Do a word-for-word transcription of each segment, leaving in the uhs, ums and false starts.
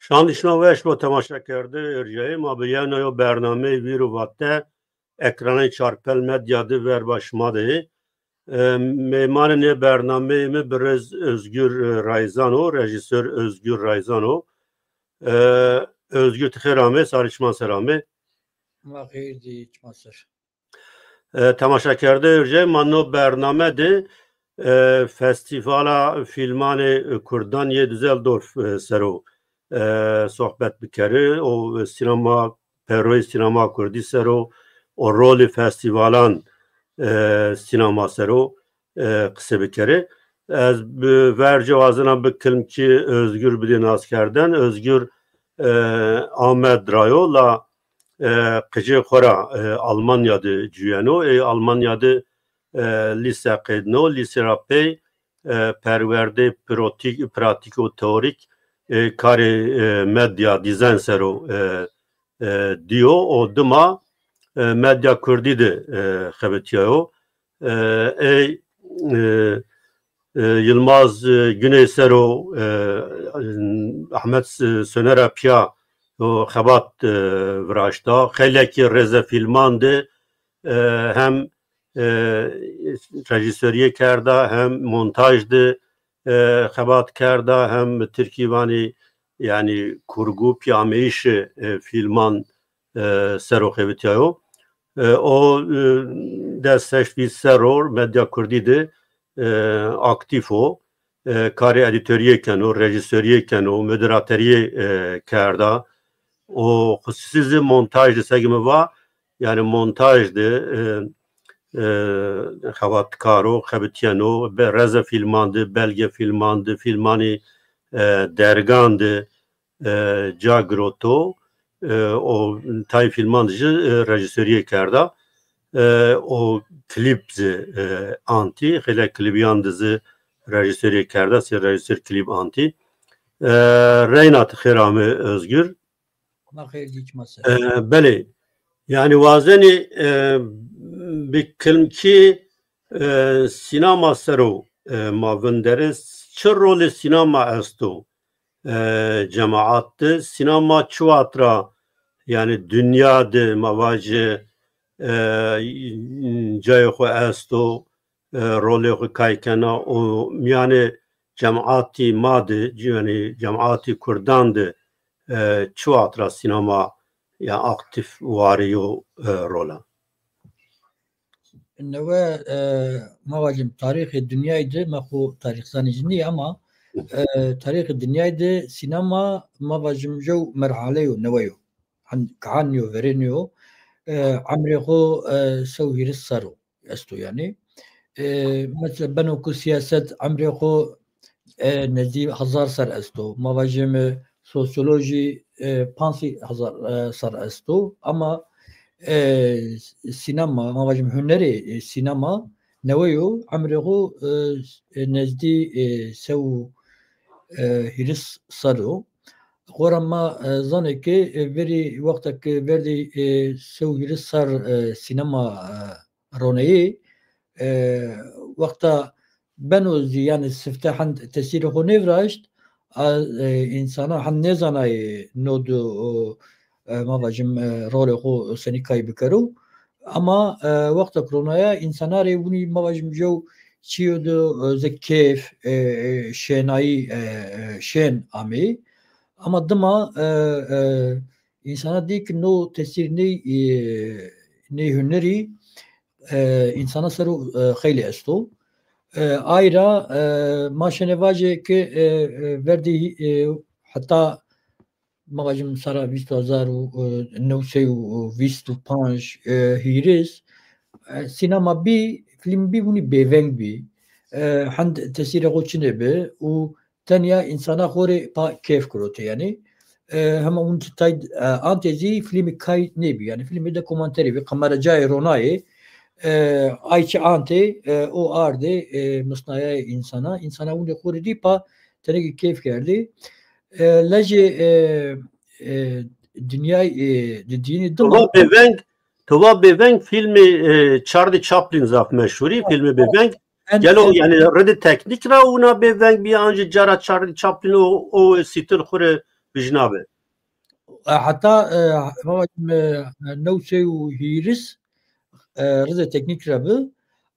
Şandîşna weş bo temaşekerde, erjayê ma bi yewna yo bernameyê Vîr û Vate ekranê Çarpel Medya di ver ba şima de yê. E, mêmanê nê bernameyê mi birêz Özgür, e, Rayzan o, rejîsör Özgür Rayzan o. E, Özgür, ti xêr amê, sarê çiman ser amê. Ma xêr dî, çiman ser. E, temaşekerde erjayê, ma no bername de, e, Festîvala Fîlmanê Kurdan yê Düsseldorf, e, ser o, e, sohbet bikeri. O sînema, peroyê sînema kurdî ser o, o rolê festîvalan, e, sînema ser o, e, qise bikeri. Ez bi verce wazena bi kilmkî Özgür bidê naskerdin. Özgür, e, Amed ra yo la, e, qicê xwe ra, e, Almanya de cuyeno. Ê Almanya de, e, lîse qêdno, lîse ra pey, e, perwerdê protîk, pratîk û teorîk, e, karê, e, medya, dîzayn ser o, e, e, diyo. O dima, e, medya kurdî de, e, xebitiyayo. E, ê, e, e, Yilmaz, e, Güney ser o, e, Ahmet, e, Soner a piya o xebat, e, viraşta. Xeylekî rêzefîlman de, e, hem, e, rejîsoriyê kerda, hem montaj de, e, xebat kerda, hem tirkî vanî, yanî kurgû, piyameyîşê, e, fîlman, e, ser o xebitiyayo. E, o, e, des heşt vîst ser o medya kurdî de, e, aktîf o. E, karê edîtoriyê keno, rejîsoriyê keno, moderatoriyê, e, kerda. O xusûsî zî montaj de, segi mi va, yanî montaj de, e, e, xebatkar o, xebitiyeno, be-, rêzefîlman de, belgefîlman de, fîlmanî, e, dergan de, e, ca giroto, e, o tayê fîlman de jî, e, rejîsoriyê kerda. E, o klîp zî, e, antî, xeylek klîbiyan de zî rejîsoriyê kerda, sê rejîsor klîp antî. E, reyna ti xêr amê Özgür. Ma xêr dî, çiman ser. E, belê. Yanî wazenî, e, bi kilmkî, e, sînema ser o, e, ma vinderê, çi rolê sînema esto, e, cemaat de? Sînema çi watra, yanî dinya de, ma vajê, e, cayê xwe esto, e, rolê xwe kay kena û miyanê cemaatî ma de, yanî cemaatî kurdan de, e, çi watra sînema ya aktîf warî yo, e, rola? Newe, e, ma vajim tarîxê dinyayê de, me xwe tarîxzanî jî nî ama, e, tarîxê dinyayê de sînema, ma vajim jew merhale yo, newe yo. Hen-, kihan yo, verên yo, e, emrê xwe, e, sew hîris ser o esto yanî. E, mesela beno ku siyaset emrê xwe, e, nezdî hezar ser esto. Ma vajim, e, sosyolojî, e, pansî hezar, e, ser esto. Ama, e, sînema, ma vajim hunerê, e, sînema newe yo, emrê xwe, e, e, nezdî, e, sew, e, hîris ser o. Xora ma, e, zanê ke, e, verî wexta ke verdî, e, sew hîris ser, e, sînema, e, roneyê, e, wexta beno zî, yanî sifte hend tesîrê xwe nêviraşt, a, e, însana hend nêzanayê no du, o, e, ma vajim, e, rolê xwe senî kay bikero. Ama, e, wexta koronaya însanarê winî, ma vajim, jew çiyo de, e, ze kêf, e, e, şênayî, e, e, şên amê. Ama dima, e, e, însana dî ki no tesîr ney, e, ney hunerî, e, însana ser o, e, xeylê esto. E, ayra, e, ma şene vajê ki, e, e, verdî, e, heta ma vajim sara vîst hezar û, e, newsey û vîst û panc, e, hîris, e, sînema bî, fîlm bî, winî bêveng bî. E, hend tesîrê xwe çinê bi û tenya însana xorê pa kêf kirotê, yanî. E, hema hûn tay, e, antê zî fîlmê kay nêbî, yanî fîlmê de komanterê bî, kamera cayê ronayê, e, ay çi antê, e, o ardê, e, misnayayê însana. Însana winê xorê dî pa tenekê kêf kerdê. E, lejê, e, e, dinyay, e, di dînî dima. Tova bêveng, tova bêveng fîlmê, e, Charlie Chaplin zaf meşhûrî, fîlmê bêveng. En, gelo, en, yanî rêdê teknîk ra wina bêveng bî, an jî cara Charlie Chaplin o, o sîtil xure bijnabe. E, heta, e, ma vajim, e, newsê û hîris, e, rizê teknîk re bi.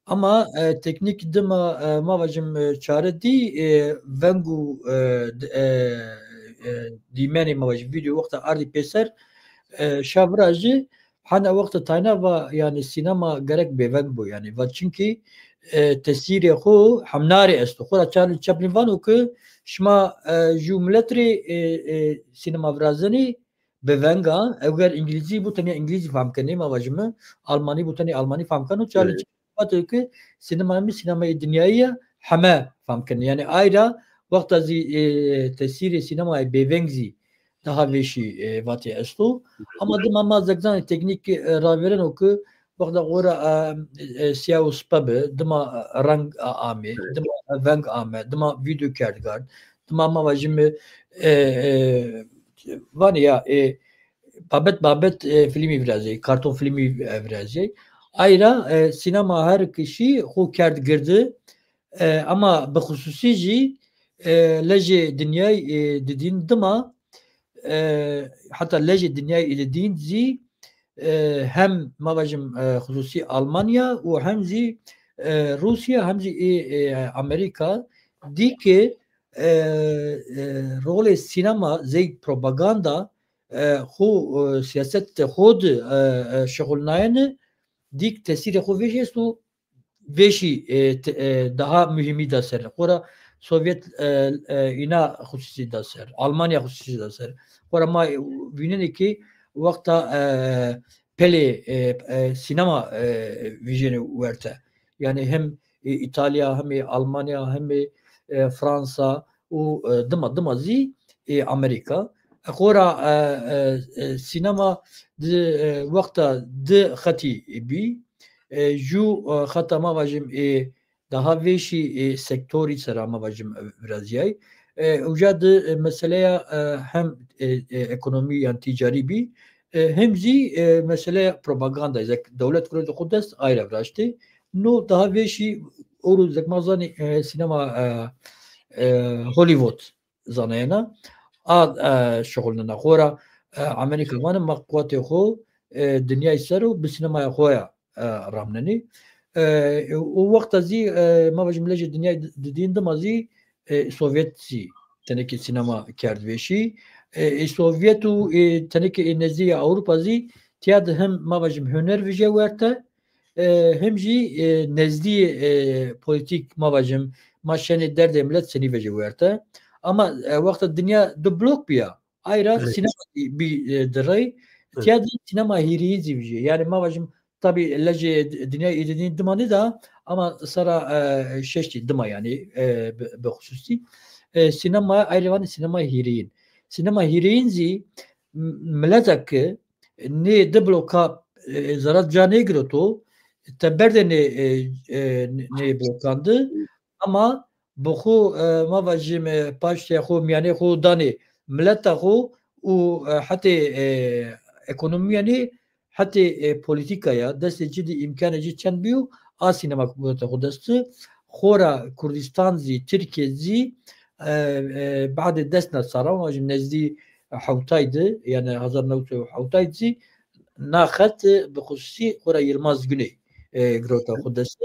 Ama, e, teknîk dima, e, ma vajim, e, çare dî, e, veng û, e, d-, e, e, dîmenê ma vajim, vîdeo wexta ardî pêser, e, şa vira jî hene wexta tayna va, yani sînema gerek bêveng bû, yani va çinkî, e, tesîrê xwe hemnarê esto. Xwe ra Charlie Chaplin vano ki şima, e, ju milet rê, e, e, sînema virazenî bi venga, ew ger îngilîzî bû, tenê îngilîzî fam kenê, ma vajime, almanî bû, tenê almanî fam keno. Charlie Chaplin vato ki sînema min sînemayê dinyayî ye, heme fam kenê. Yani ayra wexta zî, e, tesîrê sînemayê bêveng zî daha vêşî, e, vatê esto. Ama dima ma zekzanê teknîk, e, ravêreno ki wexta xora, e, e, siya û spe bi, dima, e, reng, e, amê, dima, e, veng ame, dima vîdeo kerdgar, dima ma vajime, e, e, vanê ya, e, babet babet, e, filmî virazê, karton filmî, e, virazê. Ayra, e, sînema her kişî xo kerd girdi, e, ama bi xusûsî jî, e, lejê dinyayê, e, didîn dima, e, heta lejê dinyayê didîn zî, e, hem ma vajim, e, xusûsî Almanya û hem zî, e, Rûsya hem zî ê, e, Amerîka dî ki, e, e, rolê sînema zey propaganda, e, xo, e, siyaset xo di, e, e, şixulnayene dîk tesîrê xo vêjî esto vêşî, e, te-, e, daha muhîmî da ser. Xora Sovyet, e, e, îna xusûsî da ser. Almanya xusûsî da ser. Xora ma, e, vînenê ki wexta, e, pelê, e, e, sînema, e, vîjêne werte. Yani hem, e, Îtalya, hem, e, Almanya, hem, e, e, Fransa û, e, dima, dima zî, e, Amerîka. E, xora, e, e, e, sînema di, e, wexta di xetî bî, e, ju, e, xeta ma vajim, e, daha vêşî, e, sektorî sera ma vajim, e, viraziyay. E, uca di, e, meseleya, e, hem, e, e, ekonomî yan tîcarî bî, e, hem zî, e, meseleya propaganda. Zek dewlet kurê xwe dest ayra viraştê. No daha vêşî û zek ma zanî, e, sînema, e, e, Hollywood zanayena. A, e, şixulnena xora, e, Amerîka vane ma quwetê xo, e, dinyayê ser û bi sînemaya xo ya, e, ramnenî. E, û wexta zî, e, ma vajim lejê dinyayê di-, didîn dima zî, e, Sovyet zî tenekê sînema kerd vêşî. E, e, Sovyet û, e, tenekê ê nezdî ya Ewropa zî tiya de hem ma vajim huner vije werte, e, hem jî, e, nezdî, e, polîtîk ma vajim, ma şenê derdê milet senî vejê werte. Ama, e, wexta dinya du blok biya, ayra sînema bî, e, di rey, tiya de sînema hîrîyî zî vijê. Yani ma vajim, tabî lejê dinya îdînî dima nida, ama sera, e, şeştî dima yani, e, bi, bi xusûsî. E, sînema, ayra vanê sînema hîrîyîn. Sînema hîrîyîn zî m-, miletek ki nê di bloka, e, zerat ca nêgiroto, te berdê nê, e, e, nê blokan di, ama bi xwe, e, ma vajim, e, paştê xwe, miyanê xwe danê mileta xwe û, e, hetê, e, ekonomiyanê, hetê, e, polîtîkaya, destê ci di îmkanê ci çend bîyo, a sînema ku bûyete xwe dest, xora Kurdistan zî, Tirkiye zî, e, e, badê dest na sara, ma vajim nezdî hewtay di, yani hezar newsê hewtay di zî, na xet bi xusûsî xora Yilmaz Güney, e, girota xwe dest.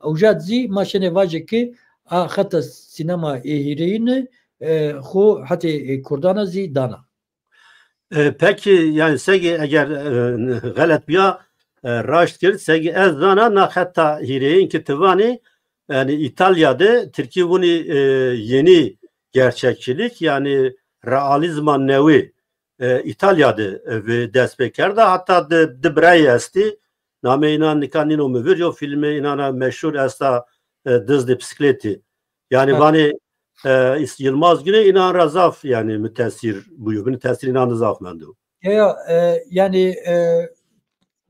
Ew jat zî ma şenê vajê ki a xeta sînema ê hîrêyîn, e, xwe hetê, e, Kurdana zî dana. E, peki, yani segê eger, e, xelet biya, e, raşt kir, segê ez zana na xeta hîrêyîn ki ti vanî, yani Îtalya de Tirkî vunî, e, yeni gerçekçilik, yani realizma newê, e, Îtalya de, e, vê dest pê kerda. Hatta di, di birayê estî, namê înan nika nîno mi vir, yo filmê înan a meşhur esta, e, Dizdê Bisiklêtî. Yani vanê, e, Yilmaz Güney înan ra zaf yani mütesir bûyo. Bin tesîr înan de zaf mendo. Ya, ya, e, yani, e,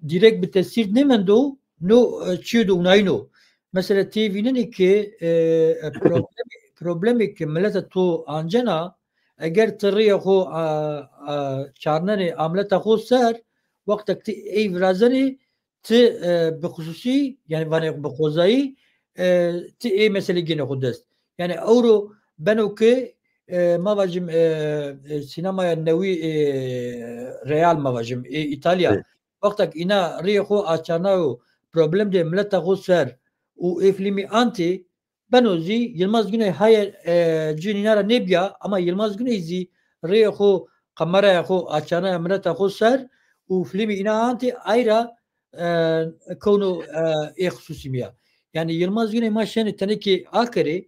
direkt bi tesîr nemendo, no, e, çiyo de unayno. Mesela tê vînenê ki, e, e, problemê, problemê ki mileta to ancena, eger ti rêya xo, a, a, çarnenê a mileta xo ser, wextek ti ey virazenê, ti, e, bi xusûsî, yani vanê bi xwezayî, e, ti ê meselê gêne xwe dest. Yani ewro beno ki e, ma vajim, e, e, sînemaya newî, e, real ma vajim, e, Îtalya. Wextek îna riyê xwe açanayo problem de mileta xwe ser û ê filmî antê, beno zî Yilmaz Güney haye, e, cin îna re nêbiya, ama Yilmaz Güney zî riyê xwe, kameraya xwe açanaya mileta xwe ser û filmî îna antê ayra, e, kewno, e, ê xisûsî miya. Yani Yilmaz Güney ma şenê tenekê akerê.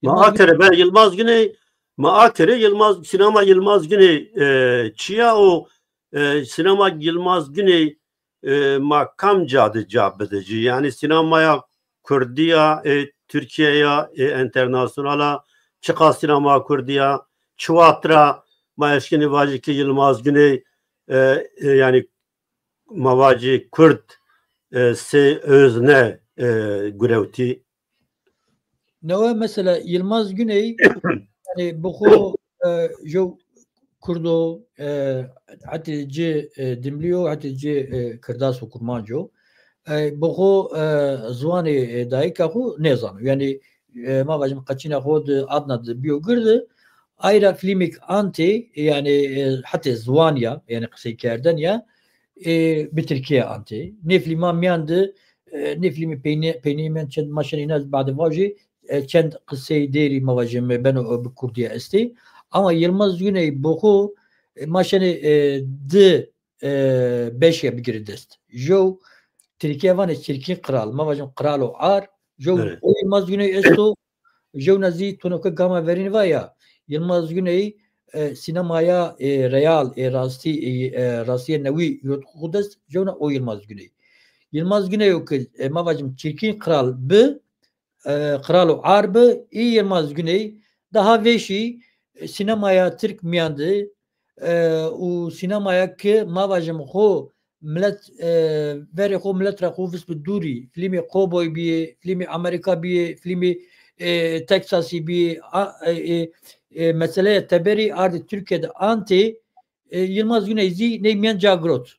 Ma Yilmaz Güney akerê, be Yilmaz Güney, ma akerê Yilmaz, sînema Yilmaz Güney, e, çiya o, e, sînema Yilmaz Güney, e, ma kam ca de ca bide cî? Yani sînemaya Kurdî ya, e, Tirkiye ya, e, enternasyonal a, çiqas sînema Kurdî ya, çi wextra ma eşkinî vajî ki Yilmaz Güney, e, e, yani ma vacî Kurd, e, sê özne, e, gurewtî. Newe mesela Yilmaz Güney, yani bi xwe, e, jo Kurdo, e, hetê ci, e, Dimliyo, hetê ci, e, Kirdas û Kurmanco. E, bi xwe, e, ziwanê, e, dayika xwe nêzano. Yani, e, ma vajim qeçîna xwe di Adna di biyo girdi. Ayra filmik antê, yani, e, hetê ziwan ya, yani qiseykerden ya, e, bi Tirkiye antê. Nê filma miyan di, e, nê filmî peyni, peynî men çend maşen îna badê vajî, e, çend qisey dêrî ma vajim beno, e, bi Kurdî ya estê. Ama Yilmaz Güney bi xwe, e, maşenê, e, di, e, beşe bigire dest. Jew Tirkiye vanê çirkin kral, ma vajim kral û ar, jew Evet. o Yilmaz Güney esto, jewna zî tonoke gama verîn va ya. Yilmaz Güney, e, sînemaya, e, real, e, rastî, e, e, rastiyê newî yot xwe dest, jewna o Yilmaz Güney. Yilmaz Güney o ki, e, ma vajim çirkin kral bi, e, kral û ar bi, î Yilmaz Güney daha vêşî, e, sînemaya Tirk miyandi, e, û sînemaya ki ma vajim xwe milet, e, verê xwe milet re xwe vist bi dûrî. Filmê Cowboy biyê, filmê Amerika biyê, filmê, e, Texasî biyê, a, e, e, e, meseleya teberî ardê Tirkiye de antê, e, Yilmaz Güney zî ney miyan ca girot.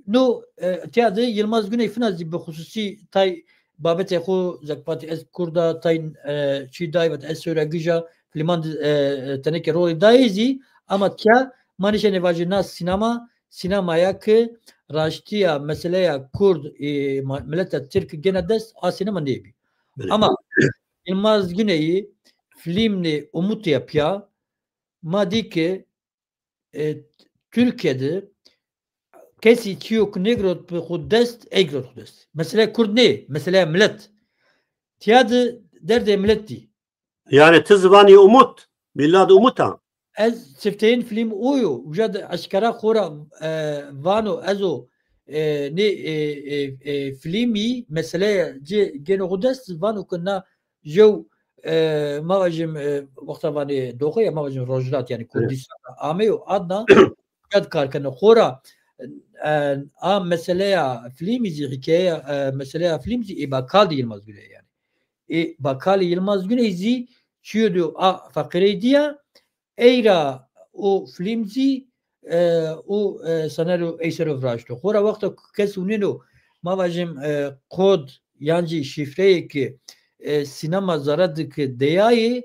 No, e, tiya de Yilmaz Güney fina zî bi xusûsî tay babetê xwe zekvatî ez Kurda, tay, e, çî dayvet ez sewre gija, filman di, e, e, tenekê rolê dayê zî, ama tiya ma nişenê vajê na sînema, sînemaya ki raştiya meseleya Kurd, e, ma-, mileta Tirk gene dest, a sînema nêbî. Belê. Ama Yilmaz Güneyî filmnê Umut ya piya, ma dî ki, e, Tirkiye de kesî çiyo ku nêgirot bi xwe dest, ey girot xwe dest. Mesele Kurd nê, mesele milet. Tiya de derdê milet dî. Yani ti zivanî Umut, mîlad Umut a. Ez sifteyên film o yo, uca de eşkera xora, e, vano ez o, e, nê, e, e, e, filmî meseleya ci gêno xwe dest, vano ku na jew, e, ma vajim, e, wexta vanê doxê ya, ma vajim rojhilat, yani Evet. Kurdistan, Ameyo, Adna, uca de kar kene. Xora, e, a meseleya filmî zî, hikayeya, e, meseleya film zî ê Bakal de Yilmaz Güney yani. Ê Bakalê Yilmaz Güney zî çiyo diyo a feqirey diya, eyra o film zî, e, o, e, senaryo ey sero viraşto. Xora wexta ku kes hûnêno, ma vajim, e, kod yan jî şîfreyê ki, e, sînema zere dike deyayê,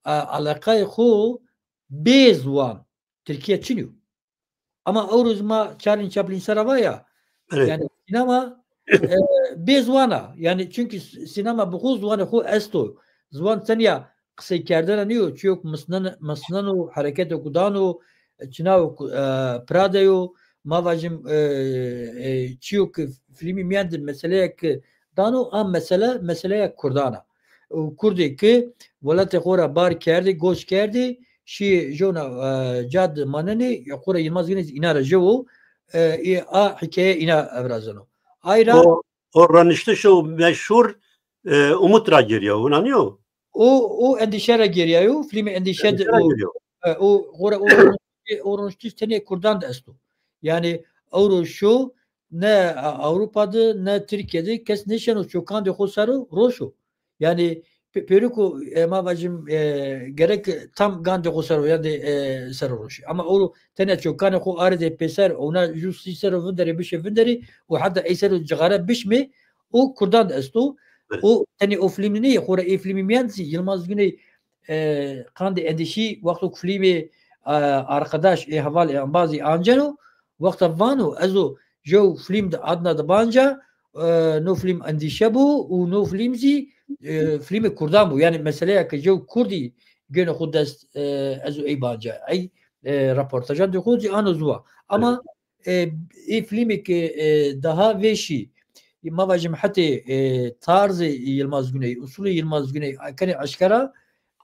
e, eleqayê xo bê ziwan Tirkiye çin yo. Ama ew roz ma Charlie Chaplin sera va ya. Evet. Yani sînema, e, bê ziwan a. Yani çünkü s-, sînema bi xwe ziwanê xwe esto. Ziwan tenya qiseykerdene niyo. Çiyo ku misnen, misnen û hereketê ku dano, çina û ku, e, Prada yo, ma vajim, e, e, çiyo ku filmî miyan de meseleyek dano, a mesele, meseleya Kurdan a. Û Kurdê ki welatê xwe re bar kerdî, goç kerdî, şî jona, e, cad manenê, ya xwe re Yilmaz Güney îna re jewo, e, ê a hikaye îna evrazeno. Ayra O, o raniştişo meşhur, e, Umut ra geriya, wina niyo? O, o Endişe re geriyayo, filmê Endişe de Endişe ra o, geriya. e, o, xwe re o raniştiş, o raniştiş tenê Kurdan de esto. Yani, ewro şo, ne, e, Ewropa de, ne Tirkiye de kes nêşeno çokandê xwe sero roşo. Yani, pe-, pêro ku, e, ma vajim, e, gerek tam gandê xwe sero, yani, e, sero roşî. Ama ewro tenya çokanê xwe arê de pêser, ona ju sî sero vinderê bişê vinderê û heta ey sero cixare bişmê, o Kurdan de esto. Evet. O tenê o filmî neyê, xora ê filmî miyan zî Yilmaz Güney, e, qandê endîşî wexto ku filmê, e, Arkadaş ê heval ê embazî anceno, wexta vano ez o jew film di adna di banca, e, no film endîşe bû û no film zî, e, filmê Kurdan bû. Yani meseleya ke jew Kurdî gêno xwe dest, e, ez o ey banca. Ey, e, reportajan di xwe zî ano ziwa. Ama, e, ê filmê ke, e, daha vêşî, ma vajim hetê, e, tarzê Yilmaz Güney, usulê Yilmaz Güney, kenê eşkera,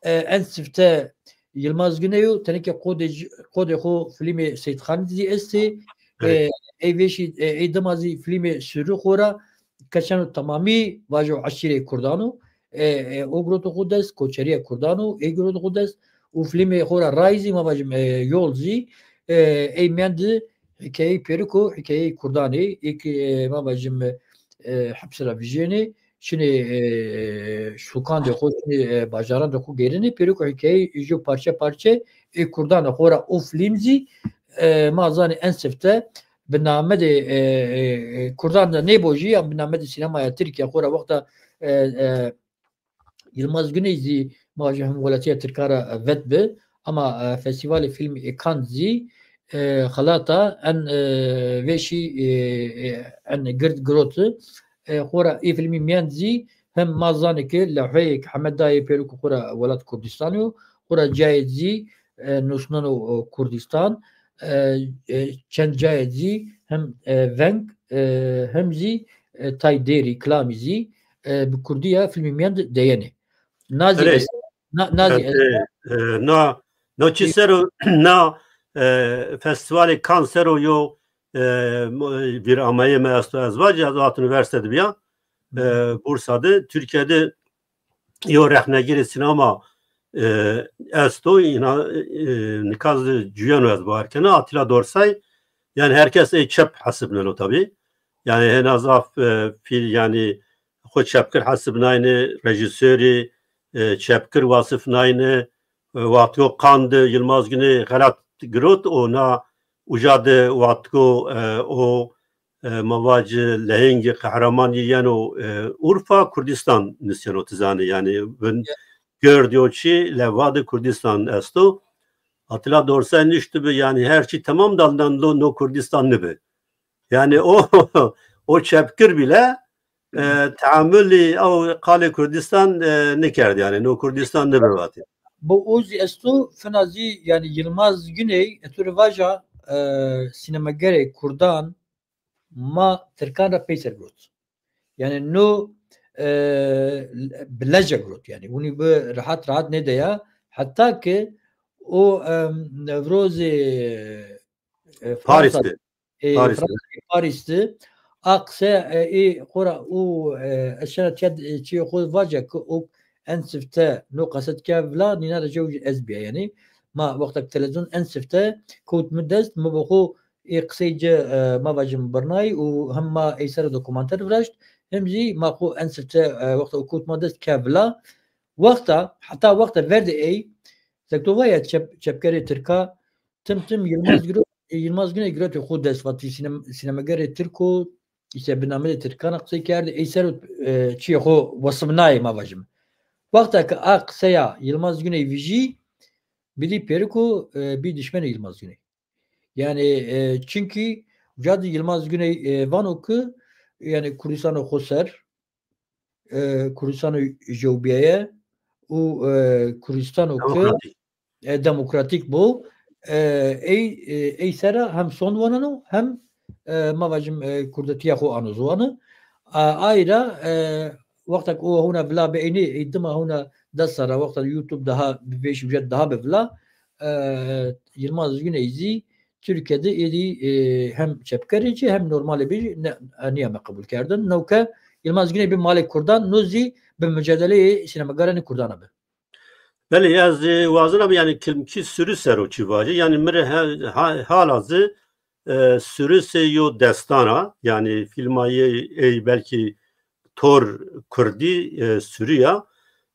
e, en sifte Yilmaz Güney û tenê ke qodê, qodê xwe filmê Seyîd Xanî zî estê. Evet. E, ey vêşî, e, ey dima zî filmê Sürü xora keçeno temamî vajo eşîrê Kurdan û, e, e, o giroto xwe dest, koçeriya Kurdan û ê giroto xwe dest û filmê xora Ray zî ma vajim, e, Yol zî, e, ey mend hikayeyê pêriko, hikayeyê Kurdanê, ê ke, e, ma vajim, e, hepsira vijênê, çinê, e, şûkan de xwe, çinê, e, bajaran de xwe gêrênê, pêriko hikayeyê ji parçe parçe ê Kurdan de xora o film zî, e, ma zanê en sifte bi name de, e, e, e, Kurdan de nêbo jî, ya bi name de sînemaya Tirkiye xora wexta, e, e, Yilmaz Güney zî ma ji hemwelatiya Tirkan re vet bi, ama, e, Festîvalê Fîlmê ê Cannes zî, e, xelata en, e, vêşî, e, e, en gird girot, e, xora ê fîlmî miyend zî hem ma zanê ke lewheyek heme dayê pêro ku xora welat Kurdistanê yo, xora cayê zî, e, nusneno, e, Kurdistan, e, e, çend cayê zî hem, e, veng, e, hem zî, e, tay dêrî, kilamî zî, e, bi kurdî ya filmî miyan de deyenê. Nazî Erê, ez, na, nazî ez, e, e, na, na çi ser o, na, e, festîvalê Cannes ser o yo, e, mo-, vîr ameyê me esto ez vacî, ez hat unîversîte de biya, e, Bursa de, Tirkiye de yo rexnegirê sînema, e, esto, îna, e, nika zî cuyeno ez bawer kena, Atilla Dorsay, yani herkes ê çep hesibneno tabii. Yani hêna zaf, e, fîl, yani xwe çepkir hesibnayne, rejîsorî, e, çepkir wasifnayne, e, wextgo qand Yilmaz Güney xelat girot, o na uca de wextgo, e, o, e, ma vac lehengî qehreman yeno, e, Urfa, Kurdistan nisyeno tizane, yani bin gird yo çi leva de Kurdistan esto. Atilla Dorsay niştibi, yani her çi temam dal nan lo no Kurdistan nibi. Yani o, o çepkir bile, e, teamulî ew qalê Kurdistan, e, nikerd, yani no Kurdistan nibe vatê. Bo o zî esto fina zî, yani Yilmaz Güney, eto re vaja, e, sînemagerê Kurdan ma Tirkan re peyser girot. Yani no, e, bi lece girot, yani winî bi rehat rehat nêdeya, heta ki o, e, Newrozê, e, Fransa, Paris de. e, Paris de. Fransa, Paris de, a qise, e, ê xora û, e, ez şena tiya, e, çiyê xwe vace ki o en sifte no qeset ke vila nîna de jew ez biya, yani ma wexta ki televizyon en sifte kewt mi dest, mi bi xwe ê qisey ci, e, ma vajim birnayî û hem ma ey ser dokumanter viraşt, hem zî ma xwe en sifte, e, wexta û kewt ma dest ke vila. Wexta, heta wexta ver de ey, zektova ya çep-, çepkerê Tirka, tim tim Yilmaz Giro-, Yilmaz Güney girotê xwe dest vatî sînem-, sînemegerê Tirko, îşte bi nameyê Tirkan qisey kerdî, ey ser, e, çiyê xwe wasibnayê ma vajim. Wexta ki a qiseya Yilmaz Güney vijî, bidî pêriko, e, bî dişmenê Yilmaz Güney. Yani, e, çinkî uca di Yilmaz Güney, e, vano ki, yani Kurdistano xweser, e, Kurdistano jewbiyeye û, e, Kurdistano ki, demokratîk, e, demokratîk bo, e, ey, e, ey sera hem sond waneno hem, e, ma vajim, e, kurdetiya xwe ano ziwani. A, ayra, e, wexta ki o hewna vila bi eynî, ey dima hewna des sera wexta YouTube daha bi vêş uca daha bi vila, e, Yilmaz Güney zî Tirkiye de êdî, e, hem çepkerê jî hem normalê bê jî ne, niyame qebûl kerdin. Newke Yilmaz Güney bi malê Kurdan, no zî bi mucadeleyê sînemageranê Kurdan e bi. Belê, ez, e, wazina bi, yani kilmkî sürü ser o çi vaje. Yani mi re he-, ha-, hala zî, e, sürüsê yo destana, yani filma yê ey belkî tor kurdî, e, sürü ya.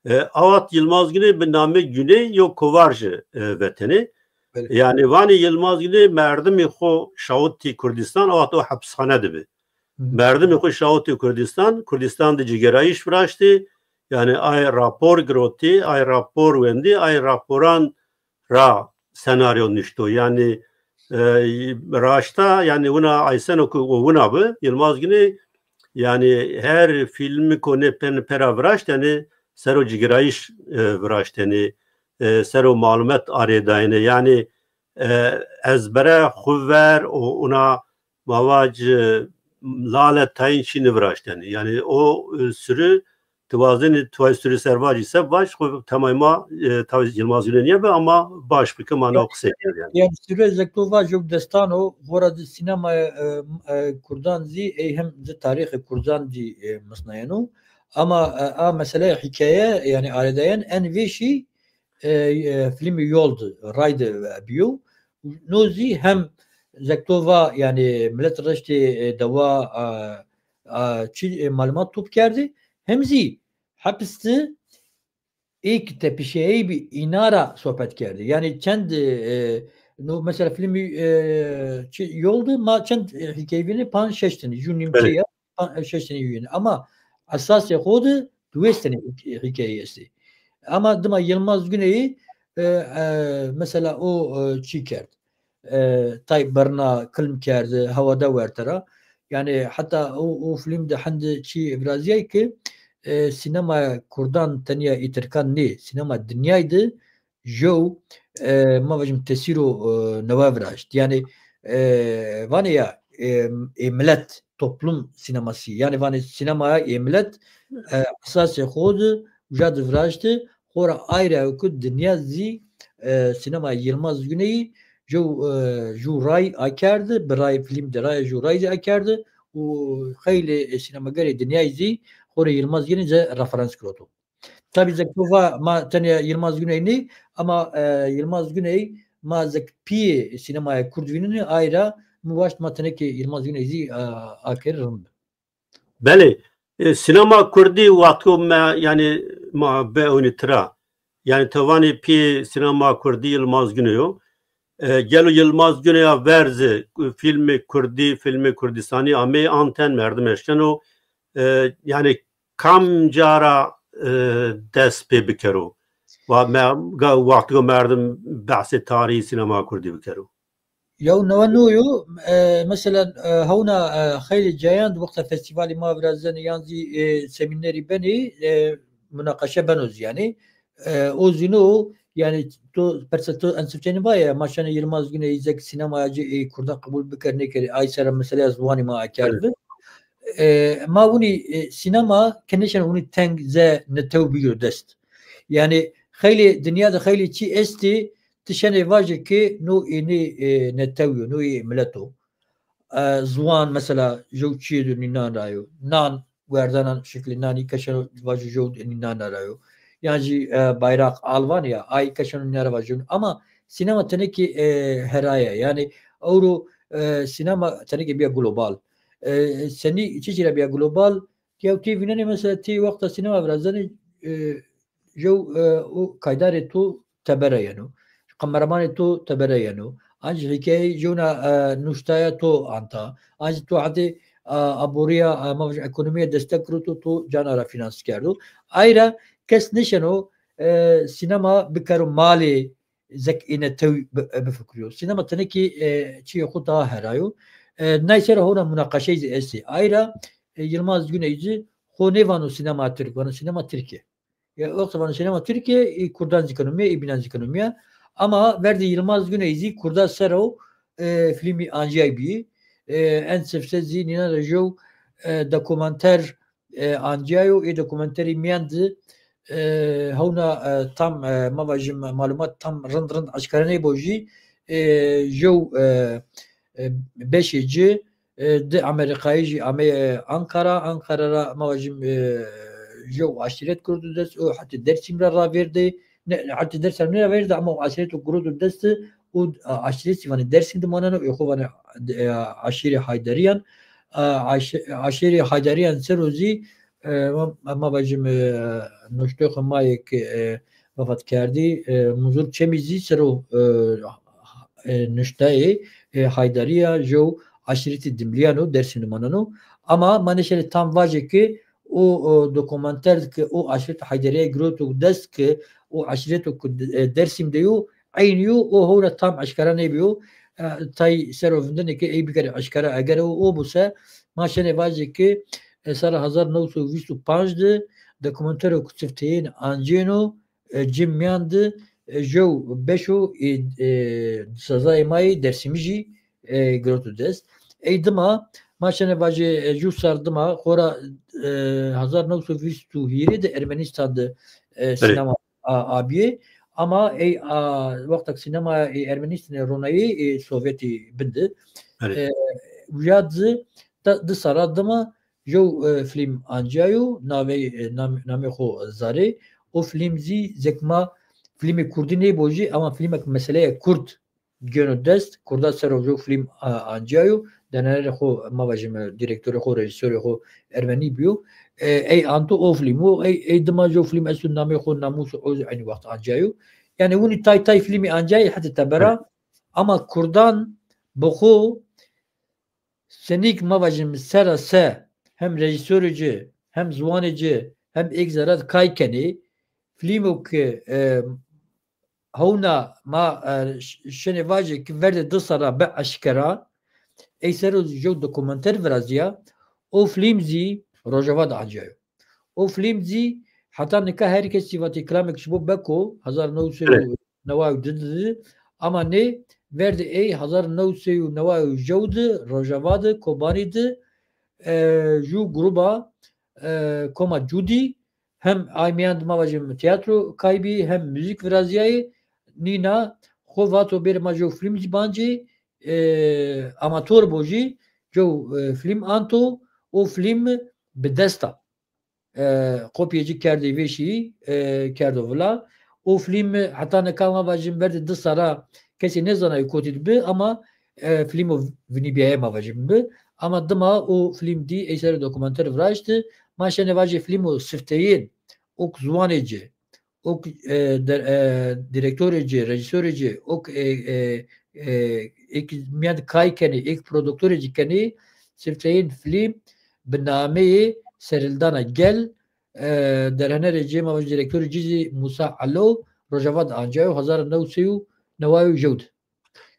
E, awat Yilmaz Güney bi namê Güney yo kovar ji, e, vetenê. Belê. Yani vanê Yilmaz Güney merdimê xo şawitî Kurdistan, awat o hepsxane dibi. Hı hı. Merdimê xo şawitî Kurdistan, Kurdistan di cigêrayîş viraştî, Yani ay rapor girotî, ay rapor wendî, ay raporan ra senaryo nişto. Yani e, raşta yani wina Ayseno ku wina bi, Yilmaz Güney yani her filmi ku ne pen pera viraşt yani sero cigirayîş e, viraşt yani e, sero malumat arê dayene. Yani e, ezbere xwe ver û ona mavac e, lale tayîn çî niviraşt yani. Yani o e, sürü tu wazenî tu ay sürü servacî se baş xwe temayma e, tav Yilmaz Güney niye be ama baş bike mana o qisê kir yani. Yani sürü Zektova jok destano, xora di sînemayê e, e, Kurdan zî ey hem di tarîxê Kurdan zî e, misnayeno. Ama e, a meseleya hikaye yani arêdayen en vêşî e, e, filmî yol di, ray di biyo. No zî hem Zektova yani millet reştê e, dewa e, e, çi e, malumat top kerdi, hem zî hepis di êk tepişeyê bi îna ra sohbet kerdi. Yani çend e, no mesela filmî e, çi yol di ma çend e, hikayevînê panc şeş tenî, jû nîmçe ya, pan- şeş tenî yû yenî. Ama esasê xwe di duwês tenî hik- hikayeyê estê. Ama dima Yilmaz Güneyî e, e, mesela o e, çî kerd. E, tay berna kilm kerdi, hewada werte ra. Yani heta o, o film de hende çî viraziyay ki e, sînema Kurdan tenya î Tirkan nê, sînema dinyayê de jew e, ma vajim tesîro e, newe viraşt. Yani e, vanê ya e, ê milet, toplum sineması. Yani vanê sînemaya ê milet e, esasê xwe de uca de viraşti. Xora ayra ku dinya zî e, sînema Yilmaz Güneyî jew e, jû ray akerdi, bi ray film de ray jû ray de akerdi û xeylê e, sînemagerê dinyayê zî xorê Yilmaz Güney ze referans kiroto. Tabî Zektova ma tenê Yilmaz Güney nî, ama e, Yilmaz Güney ma zek piyê sînemaya Kurd vînînê, ayra mi waşt ma tenekê Yilmaz Güney zî e, akir rind. Belê, e, sînema Kurdî wexto me yani ma be ewnî tira. Yani tevanî piyê sînema Kurdî Yilmaz Güney o. E, gelo Yilmaz Güney ya verzi filmê Kurdî, filmê Kurdistanî amê anten merdim eşkeno. E, yani kam cara e, dest pê bikero? Wa me ga wextigo merdim behsê tarîhî sînema kurdî bikero. Yaw newe no yo, e, mesela e, hewna e, xeylê cayan di wexta festîvalê ma virazenê yan zî e, semînerî benê e, munaqeşe beno zî yani. E, o zî no yani to persa to ensifçenî vaye ma şenê Yilmaz Güney zek sînemaya ci e, kurdan qebûl biker nêkerê ay sera meseleya ziwanî ma akerd bi. E, ma winî e, sînema ke nêşen winî teng ze netew bigiro dest. Yani xeylê dinya de xeylê çî estê, ti şenê vajê ke no ê nê e, netew yo, no ê milet o. E, ziwan mesela jew çiyê de nînan ra yo. Nan, werdanan şeklê nanî keşeno vajê jew nînan ra yo. Yan jî e, bayraq alvan ya, ay keşeno nînan ra vajê. Ama sînema tenekê e, heraye. Yani ewro e, sînema tenekê biya global. E, senî çi jî re biya global? Ya tê vînenê mesela tê wexta sînema virazenê e, jew e, û kaydarê to tebere yeno. Kameramanê to tebere yeno. An jî hikayeyê jewna e, nuştaya to anta. An jî to hetê e, aboriya e, ma vajin ekonomiya destek kiro to, to cana ra finans kerdo. Ayra kes nişeno e, sînema bikero malê zek êne tew bi- bifikriyo. Sînema tenekî e, çiyê xwe daha herayo. E, nay ser hona munaqeşeyî zî estê. Ayra e, Yilmaz Güney zî xwe nêvano sînema Tirk, vano sînema Tirkê. Ya wexta vano sînema Tirkê, ê Kurdan zî keno miya, ê bînan zî keno miya. Ama verdê Yilmaz Güney zî Kurda ser o e, filmî anciyay bî. E, en sifte zî nîna de jew e, dokumenter e, anciyayo. Ê dokumenterî miyan di e, hewna e, tam e, ma vajim malumat tam rind rind aşkare neybo jî e, jew e, e, beşê ci e, di Amerîkayê jî ameye Ankara. Ankara ra ma vajim e, jew aşîret girdo dest û hetê Dersim ra ravêrdê. Ne, hetê Dersim nêravêrdê ama o aşîret û girdo dest û e, aşîret zî vanê Dersim dimaneno ê xwe vanê e, aşîrê Hayderiyan. E, aşê- aşîrê Hayderiyan ser o zî e, ma, ma vajim e, nuştoxê ma yê ke e, vefat kerdî e, Munzur Çemî zî ser o e, e, nuştayê e, Hayderiya jew aşîretî Dimliyan o Dersim dimaneno. Ama ma nêşenê tam vajê ke û, û dokumenter ki û aşiret Heyderiyê girot û dest ki û aşireto ku, e, Dersim de yo, eynî yo, û hewra tam eşkera nêbiyo. E, tay sero vindinê ki ey bikere eşkera eger o, o bûse, ma şenê vajê ki, e, sala hezar new sed û vîst û panc de dokumentero ku çifteyên ancêno, e, cim miyan de, e, jew beşo, e, e, sezayê mayê Dersimî jî, e, giroto dest. Ey dima, ma şenê vajê, e, ju sar dima, xora, e, hezar new sed û vîst û hîrê de Ermenistan de, e, sînema a, abiyê. Ama ey, a, wextek sînemaya ê Ermenistanê ronayê, ê Sovyetî bin de. Erê. E, uya di, di, di sara dima jew, e, film anciyayo, navê, e, nam-, namê xo Zarê. O film zî zekma filmê kurdî nêbo jî, ama filmek meseleya kurd geno dest, kurda ser o film, a, anciyayo, denerê xo, ma vajim, direktorê xo, rejîsorê xo ermenî biyo. E, ey anto o film o, ey, ey dima jo film esto namê xo Namûs û Oz eynî wext anciyayo. Yani winî tay tay filmî anciyayê hetê tebera, ama kurdan bi xo senîk ma vajim sera se hem rejîsorê ci, hem ziwanê ci, hem êk zerad kay kenê, filmo ki, e, hewna ma, e, ş-, şenê vajê ki verdê du sala bi eşkera, ey ser o jew dokumenter viraziya, o film zî Rojava de anciyayo. O film zî heta nika her kesî vatê kilamek ji bo Beko, hezar new sed û neway û du, ama nê verdê ey hezar new sed û neway û jew de Rojava de, Kobanî de, e, ju gruba, e, koma Cudî, hem ay miyan de ma vajim tiyatro kaybî, hem müzik viraziyayê, nîna xo vato bêrê ma jew film zî bancê, e, amator bo jî, jew, e, film anto, o film bi desta, e, kopyê ci kerdê vêşî, e, kerdo vila. O film heta nika ma vajim berdê du sala kesê nêzanayê kotî dibi, ama, e, filmo vinîbiyayê ma vajim bi. Ama dima o film dî ey ser dokumenter viraşti. Ma şenê vajê filmo sifteyên, ok ziwanê ci, ok, e, der-, e, direktorê ci, rejîsorê ci, ok, e, e, e, êk miyan kay kenê, êk produktorê ci kenê, sifteyên film bi nameyê Serildana Gel, e, derhenerê cê ma vajê direktorê ci zî Musa Elo, Rojava de anciyayo hezar new sed û neway û jew de.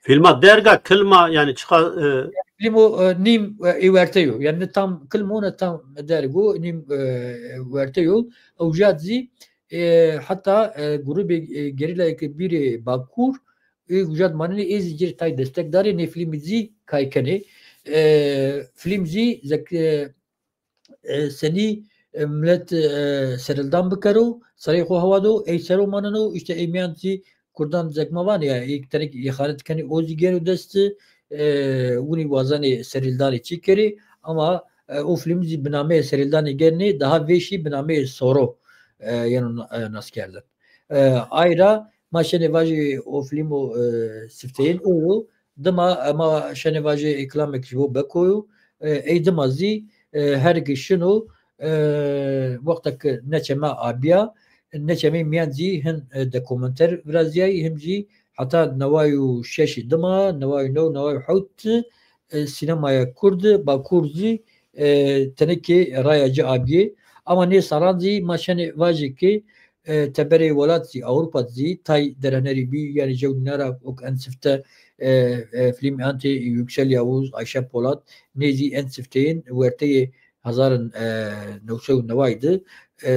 Filma derga kilma, yani çiqa, e, Filmo, e, nîm, e, ê werte yo. Yani ne tam kilmo ne tam dergo, nîm, e, werte yo. Ew jat zî, e, heta, e, grubê, e, gerîlayeke bîrê Bakur, ê ujat manenê ê zî cir tay destekdarê nê filmî zî kay kenê. E, film zî zek-, e, e, senî, e, millet, e, serildan bikero, serê xwe hewa do, ey sero maneno, işte ey miyan zî kurdan zekmavan ya, ey tenek îxanet kenî o zî gero dest, e, winî wazanê serildanê çi kerê, ama, e, o film zî binameyê serildanê gernê, daha vêşî binameyê soro, e, yeno na-, e, nas kerdin. E, ayra ma şenê vajê o filmo, e, sifteyên o yo, dima, e, ma şenê vajê êklamek ji bo Beko yo, e, ey dima zî, e, her gi şino, e, wextek neçe me abiya, neçemê miyan zî hin, e, dokumenter viraziyayî, him zî heta neway û şeşî dima, neway û new, neway û hewt, e, sînemaya Kurd, Bakur zî, e, tenekê raya ci abiyê. Ama nê saran zî ma şenê vajê ki, e, teberê welat zî, Ewropa zî, tay derenerî bî, yani jew nara ok en sifte, e, e, film antê Yüksel Yavuz, Ayşe Polat, nê zî en sifteyên werteyê hezar, e, new sed û neway de, e,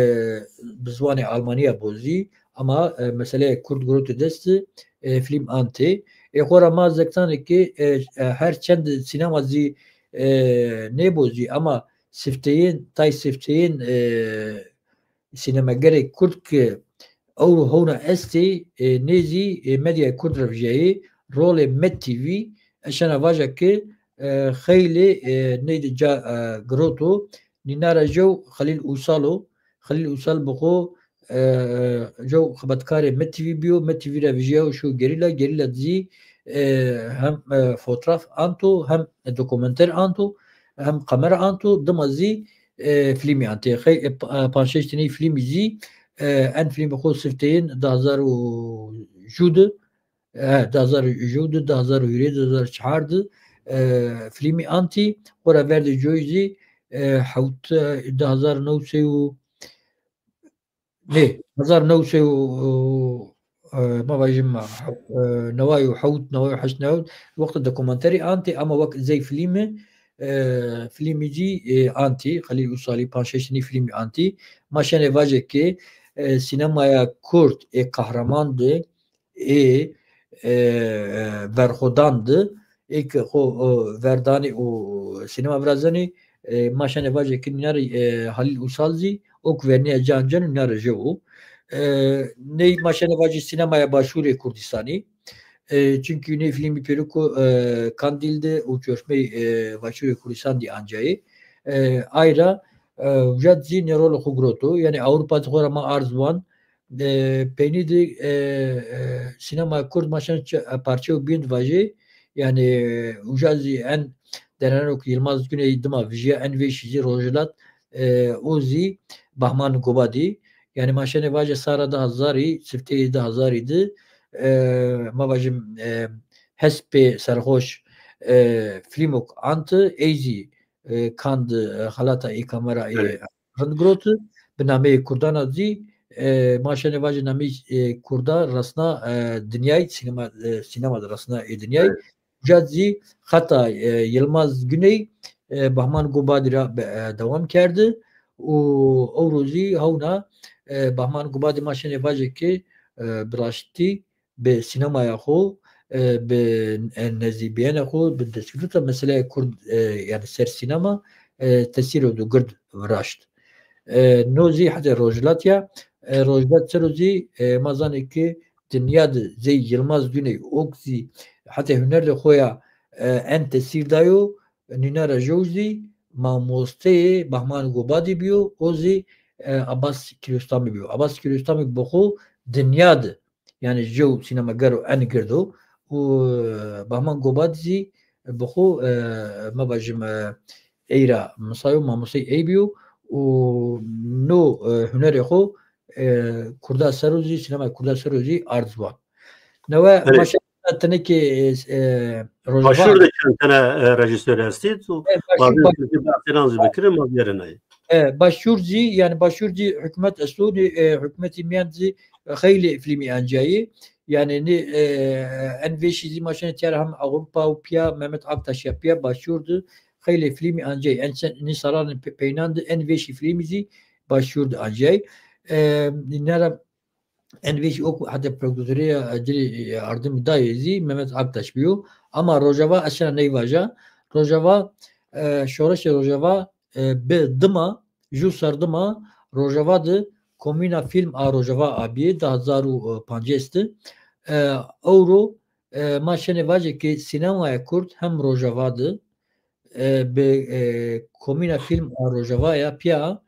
bi ziwanê Almaniya bo zî, ama, e, meseleya Kurd giroto dest, e, film antê. Ê xora ma zektanê ki, e, e, her çend sînema zî, e, nêbo zî, ama sifteyên, tay sifteyên, e, sînemagerê Kurd ki ew hewna estê, e, nê zî, e, medyaya Kurd re vijyayê, rolê Med T V, ez şena vaja ki, e, xeylê, e, neydi ca, e, giroto, nîna re jew Xelîl Usal o, Xelîl Usal bi xwe, e, jew xebatkarê Med T V biyo, Med T V re vijiya û şo Gerîla, Gerîla zî, e, hem, e, fotraf anto, hem dokumenter anto, hem kamera anto, dima zî, e, filmî antê. Xey, e, pa-, e, panc şeş tinê filmî zî, e, en filmê xwe sifteyên du hazar û ju de, e, du hazar û ju de, du hazar û hîrê, du hazar û çar de, e, filmî antî, xora verdê coyî zî, e, hewt, e, du hezar newsê û, nê, hezar newsê û, e, me vajim, e, neway û hewt, neway û heşt, neway, wexta dokumenterî antî, ama wek zey filmî, e, filmî jî, e, antî, Xelîl Ûsalî panc şeş nî filmî antî. Ma şenê vajê ke, e, sînemaya Kurd ê qehreman de, ê, e, e, verxwedan de, ê ke xwe, e, verdanî û sînema virazenî, e, ma şenê vajê ke nîna re, e, Halîl Ûsal zî ok vernîya can can û nîna re jew. E, ney ma şenê vajê sînemaya Başûrê Kurdistanî. E, çunkî nê filmî pêro ku, e, Kandîl de û çorşmey, e, Başûrê Kurdistan dî ancayê. E, ayra, e, uca zî nê rol xwe giroto. Yani Ewropa xwe re ma arz wan. E, peynî de, e, e, sînema Kurd ma şen çi, e, parçe û bîn vajê. Yani, e, uca zî en dereno ku Yilmaz Güney dima vijiya en vêşî zî rojhilat, e, o zî Bahman Gobadî. Yani ma şenê vaje sara du hezarî, sifteyê du hezarî de, e, ma vajim, e, Hespê Serxoş, e, filmok ant, ey zî, e, kand, e, xelata ê kamera ê Evet. rind girot, bi nameyê Kurdana zî, e, ma şenê vaje nameyê, e, Kurda resna, e, dinyayê, sînema, e, sînema de resna ê dinyayê. Evet. Uca zî xeta, e, Yilmaz Güney, e, Bahman Gobadî ra be, e, dewam kerdi û ewro zî hewna, e, Bahman Gobadî ma şenê vaje ke, e, bi raştî bi sînemaya xwe, e, bi, e, nezdîbiyene xwe, bi destgirta meseleya Kurd, e, yani ser sînema, e, tesîro du gird viraşt. E, no zî heta rojhilat ya, e, rojhilat sero zî, e, ma zanê ke dinya de zey Yilmaz Güney ok zî heta huner de xwe ya, e, en tesîr dayo, nîna re jew zî mamosteyê Bahman Gobadî biyo, o zî, e, Abbas Kiarostamî biyo. Abbas Kiarostamî bi xwe dinya de, yani jew sînemagero en girdo û, e, Bahman Gobadî zî bi xwe, e, me vajim, e, ey ra misayo mamosteyê ey biyo û no, e, hunerê xwe, e, Kurda sero zî, sînemaya Kurda sero zî arz wan. Newe Belê. Maşe tenekê, e, e, Rojava Başûr de çend tane, e, rejîsor hestî û E, Başûr, bavê Baş- Kurdî bahsênan zî bikirin, ma biyerîn nayê. E, Başûr zî, yani Başûr zî hikûmet Esûdî, e, hikûmetî miyan zî xeylê filmî ancayî. Yani nê, e, en vêşî zî maşene tiyar hem Ewropa û piya Mehmet Aktaş ya piya Başûr di xeylê filmî ancayî. En çend nê salan pe-, peynan di en vêşî filmî zî Başûr di ancayî. E, nera en vê jî oku heta prodûserê ya, e, dirê, e, ardim dayê zî Mehmet Aktaş biyo. Ama Rojava ez şena neyvaja. Rojava, e, şoreşê Rojava, e, bi dima, ju serdima Rojava di Komîna Fîlm a Rojava abiyê, du hezar û pancês di. E, ewro, e, ma şenê vajê ke sînemaya Kurd hem Rojava di, e, bi, e, Komîna Fîlm a Rojava ya piya,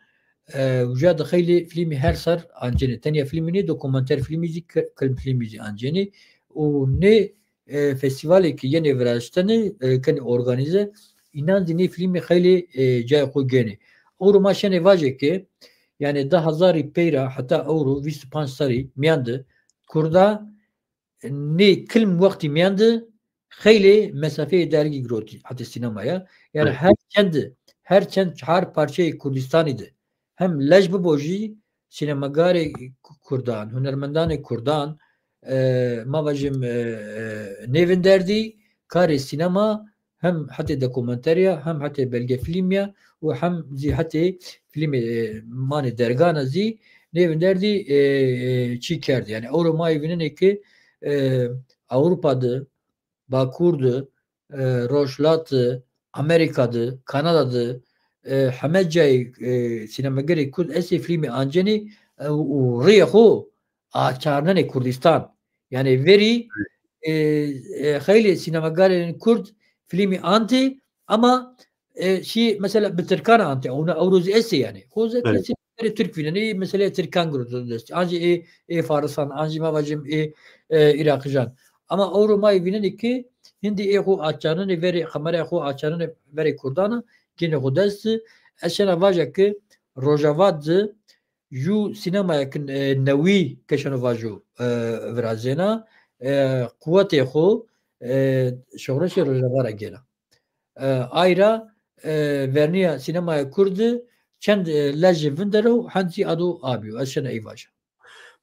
e, uca di xeylê fîlmî her ser ancenê. Tenya fîlmî nê, dokumenter fîlmî zî, ki-, kilm fîlmî zî ancenê. Û nê, e, festîvalê ki yenê viraştene, e, kenê organîze, înan zî nê fîlmî xeylê, e, cayê xwe gênê. Ewro ma şenê vajê ki, yani du hezarî peyra heta ewro vîst û panc serî miyan di Kurda nê kilm wextî miyan di xeylê mesafeyê dergî girotî heta sînemaya. Yani Evet. her çend, her çend çar parçeyê Kurdistanî de hem lej bibo jî sînemagarê Ku-, Kurdan, hunermendanê Kurdan, e, ma vajim, e, e, nêvin derdî karê sînema hem hetê dokumenteriya, hem hetê belgefîlmiya û hem zî hetê fîlmê, e, manê dergana zî nêvin derdî, e, e, çî kerd. Yani ewro ma yê vînenê ki, e, Ewropa di, Bakur di, e, Rojhilat di, Amerîka di, Kanada di, e, heme cayê, e, sînemagerê Kurd estê fîlmê ancenê, e, û rêyê xwe açarnenê Kurdistan. Yani verî, e, e, xeylê sînemagarên Kurd fîlmî antê, ama, e, şî mesela bi Tirkan antê, ona ewro zî estê yani. Xwe zî Belê. Tirk vînenê, mesela Tirkan girot dest. An jî ê, ê Farisan, an jî ma vajim ê, e, Îraqijan. Ama ewro ma yê vînenê ki hindî ê xwe açarnenê verê, xemere xwe açarnenê verê Kurdana, gênê xwe dest. Ez şena vaja ki Rojava di ju sînemayekin, e, newî keşeno vajo, e, virazêna, e, quwetê xwe, e, şoreşê Rojava ra gêna. E, ayra, e, verniya sînemaya Kurd çend, e, lej ji vin dero, hend jî ado abiyo. Ez şena ey vaja.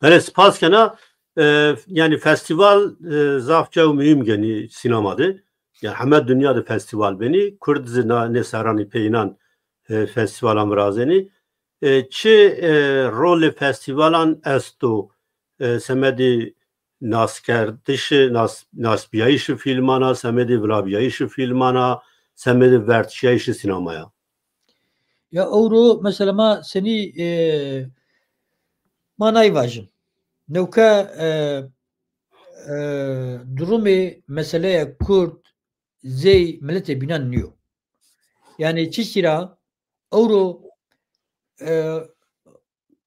Belê, spas kena. E, yani festival, e, zaf çew muhîm genî sînema de. Yani heme dinya de festival benî. Kurd zî na nê serranî peynan, e, festivalan virazenî. E, çi, e, rolê festivalan esto, e, semedê naskerdiş, nas-, nasbiyayîşê fîlmana, semedê vilabiyayîşê fîlmana, semedê vertişiyayîşê sînemaya? Ya ewro mesela ma senî, e, ma nayvajin. Newke, e, e, durumê meseleya Kurd zey miletê bînan niyo. Yani çi çira ewro, e,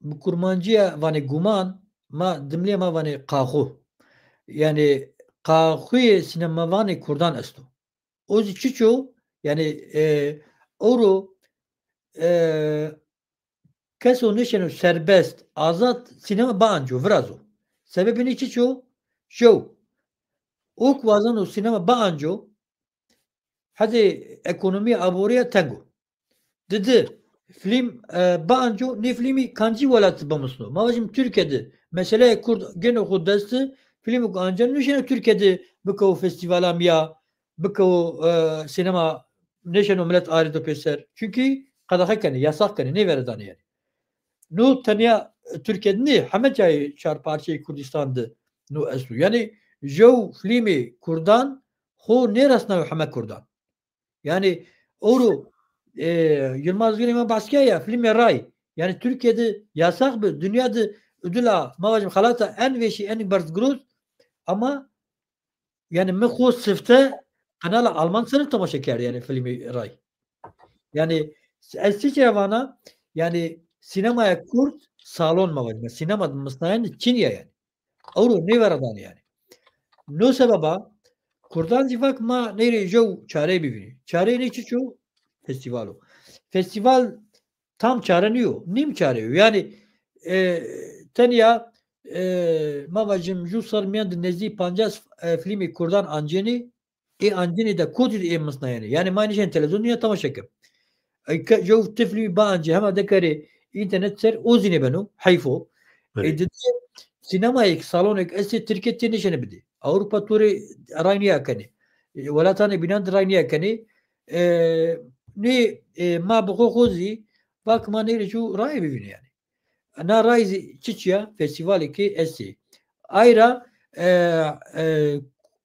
bi kurmanciya vanê guman, ma dimlê ma vanê qaxu. Yani qaxuyê sînemavanê Kurdan esto. O jî çiço, yani, e, ewro, e, keso nêşeno serbest, azad sînema bianco, virazo. Sebebê nê çiço? Jew. Ok wazano sînema bianco, hedê ekonomiya aboriya tengo. Didi, film, e, bianco, nê filmî kancî welat bimisno. Ma vajim Türkiye de, meseleya Kurd geno xwe desti, filmê ku anca nêşeno Türkiye de bikewo festivala miya, bikewo, e, sînema, nêşeno milet arê do pêser. Çünkü qedexe kenê, yasax kenê, nêvere danê yani. No tenya Türkiye de nê, heme cayê çar parçeyê Kurdistan de no esto. Yani jew filmê Kurdan xwe nêresnayo heme Kurdan. Yani ewro, e, Yilmaz Güney me behs kiriye ya, filmê Ray. Yani Türkiye de yasax bi, dinya de ödüla, ma vajim xelata en vêşî, en berz giroz. Ama yani min xwe sifte kanala Alman sene temaşe kerd yani filmê Ray. Yani ez çi çira vana, yani sînemaya Kurd salon ma vajim. Sînema misnayen çin ya yani. Ewro nêvere danê yani. No sebeba Kurdan zî vak ma neyre jew çareyê bivînî. Çareyê nê çiço? Festîval o. Festîval tam çare niyo, nîm çare yo. Yani, e, tenya, e, ma vajim ju sal miyan de nezdî pancas, e, filmê Kurdan ancênê, ê ancênê de kotî de ê misnayene. Yani ma nişên televîzyonê ya temaşe kim. E, ke-, jew ti filmî biancê hema dekarê înternet ser o zî nêbeno, heyf o. Belê. E, didi sînemayêk, salonêk estê Tirkiye tê nêşene bidê. Ewropa torê ray niya kenê. E, welatanê bînan de ray niya kenê. E, nê, e, ma bi xwe xwe zî vak ma nêrê çû rayê bivîne yani. Na ray zî çi çiya? Festîvalekê estê. Ayra, e, e,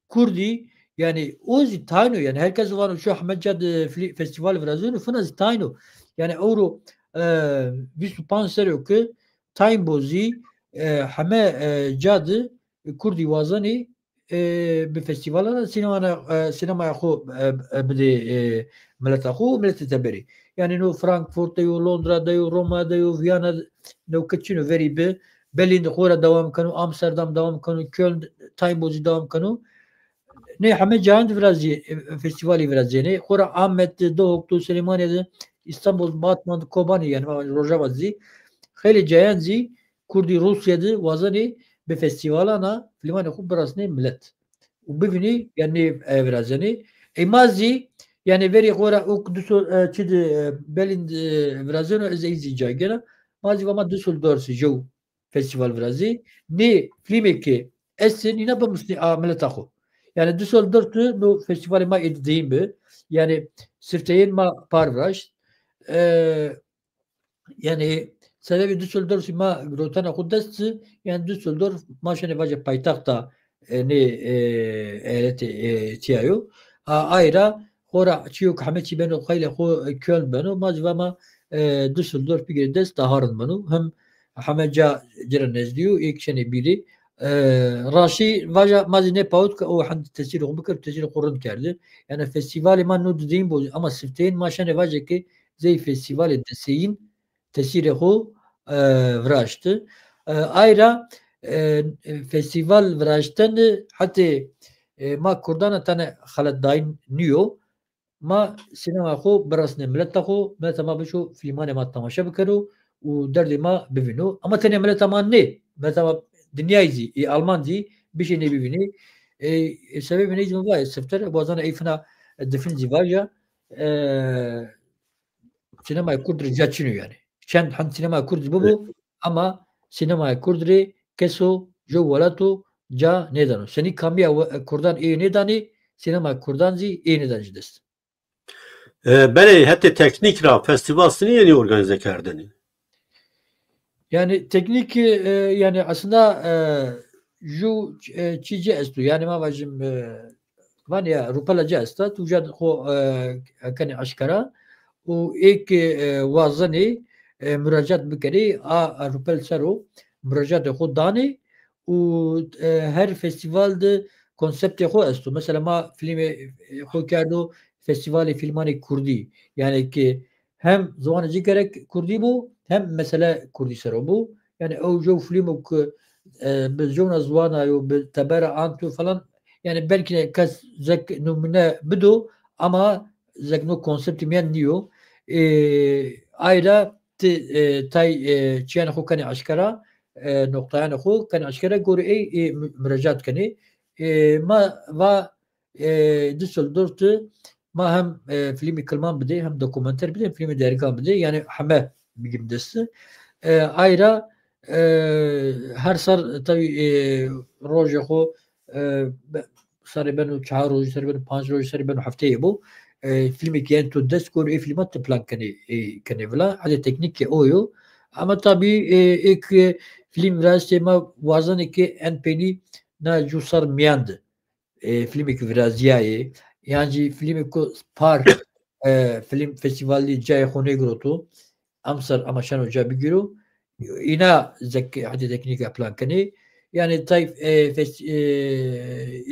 Kurdî, yani o zî tayno, yani herkes vano şu Ahmet Cad, e, fli-, festîval virazîno, fina zî tayno. Yani ewro, e, bîst û panc serê yo ki tayn bo zî, e, heme, e, cad, e, Kurdî wazanî, e, bi festîvalan sînemana, e, sînemaya xwe, e, e, bidê, e, mileta xwe û miletê te berê. Yani no Frankfurt de yo, Londra de yo, Roma de yo, Viyana de, no keçino verî bi Berlin de xwe re dewam keno, Amsterdam dewam keno, Köln, Taybozî dewam keno. Nê heme cayan de virazî, e, festîvalî virazîyêne. Xwe re Amed de, Duhok de, Süleymaniye de, İstanbul, Batman de, Kobanî yani Rojava zî. Xeylê cayan zî Kurdî Rûsya de wazanê bi festîvalana filmanê xwe birasnê milet û bivînî, yani, e, virazenê. Ê ma zî, yani, verî xwe re ûk du sal, e, çi di, e, Berlin, e, virazeno, ez ey zî cagera. Ma zî va ma Düsseldorf jew festîval virazî. Nê filmê ki ez nîna bimisnî a mileta xwe. Yani, Düsseldorf tu no festîvalê ma ê dideyîn bi. Yani, sifteyên ma par viraşt. E, Yani, sebebê Düsseldorf ma girotena xwe dest, yani Düsseldorf ma şenê vaje paytexta, e, nê, e, eyaletê, e, tiya yo. A, ayra, xora çiyo ki heme çî beno, xeylê xwe, e, Köln beno, ma zî va ma, e, Düsseldorf bigire dest, daha rind beno. Hem heme ca cire nezdî yo, êk şenê bîrê. E, raşî vaja ma zî nêpawit ki o hend tesîrê xwe bikir, tesîrê xwe rind kerdi. Yani festîvalê ma no dideyîn bo, ama sifteyên ma şenê vaje ki zey festîvalê deseyîn tesîrê xwe, e, viraşti. E, ayra, e, festîval viraşten de hetê, e, ma Kurdana tane xeletdayîn niyo. Ma sînema xwe birasne mileta xwe, mileta ma bişo fîlmanê ma temaşe bikero û derdê ma bivîno. Ama tenê mileta ma nê, mileta ma dinyayê zî, ê Alman zî bişênê bivînê. E, e, sebebê nê zî min vayê siftir, bazan ey fina difin zî vaja, e, Sînemayê Kurd rê ca çin o yani. Çend hend sînemayê Kurd bibo, ama sînemayê Kurd rê keso ji welato ca nêdano. Senî kamiya we-, Kurdan ê nêdanê, sînemayê Kurdan zî ê nêdan ji dest. E, belê, hetê teknîk ra festîval sinî yenî organîze kerdinî? Yani teknîk, e, yani aslında, e, ju, e, çî ci esto. Yani ma vajim, e, van ya rûpela ci esta, tu ca xo, e, kenê aşkera. Û ê ke, e, wazenê, e, muracat bikerê, a, a rûpel ser o muracatê xo danê û, e, her festîval de konseptê xo esto. Mesela ma filmê, e, xo kerdo Festîvalê Fîlmanê Kurdî. Yani ke hem ziwanê ci gerek kurdî bû, hem mesele kurdî ser o bû. Yani ew jew filmo ku, e, bi jewna ziwana yo, bi tebera anto falan, yani belkî ne kes zek numune bido, ama zek no konseptî miyan niyo. E, ayra ti, e, tay, e, çiyanê xo kenê aşkera, e, noqtayanê xo kenê aşkera, gorê ey, e, mu-, murecat kenê. E, ma va, e, Düsseldorf de ma hem, e, filmî kilman bidê, hem dokumenter bidê, hem filmî dergan bidê. Yani heme bigim dest. E, ayra, e, her sar tabii, e, rojê xo, e, be-, serê beno çar rojî, serê beno panc rojî, serê beno hefteyê bo. E, filmê ki en tu dest kor, e, filma tu plan kenê, e, kenê vila. Hadi teknîk ke o yo. Ama tabii, e, ek, e, film rastê ma wazanê ki en peynî na ju sar miyan de, e, filmê ki viraziyayê, yan jî filmê ku par, e, film festîvalî cayê xo nêgiroto, emser ama şeno ca bigiro, îna zek hetê teknîke plan kenê. Yani tay, e, fes-, e,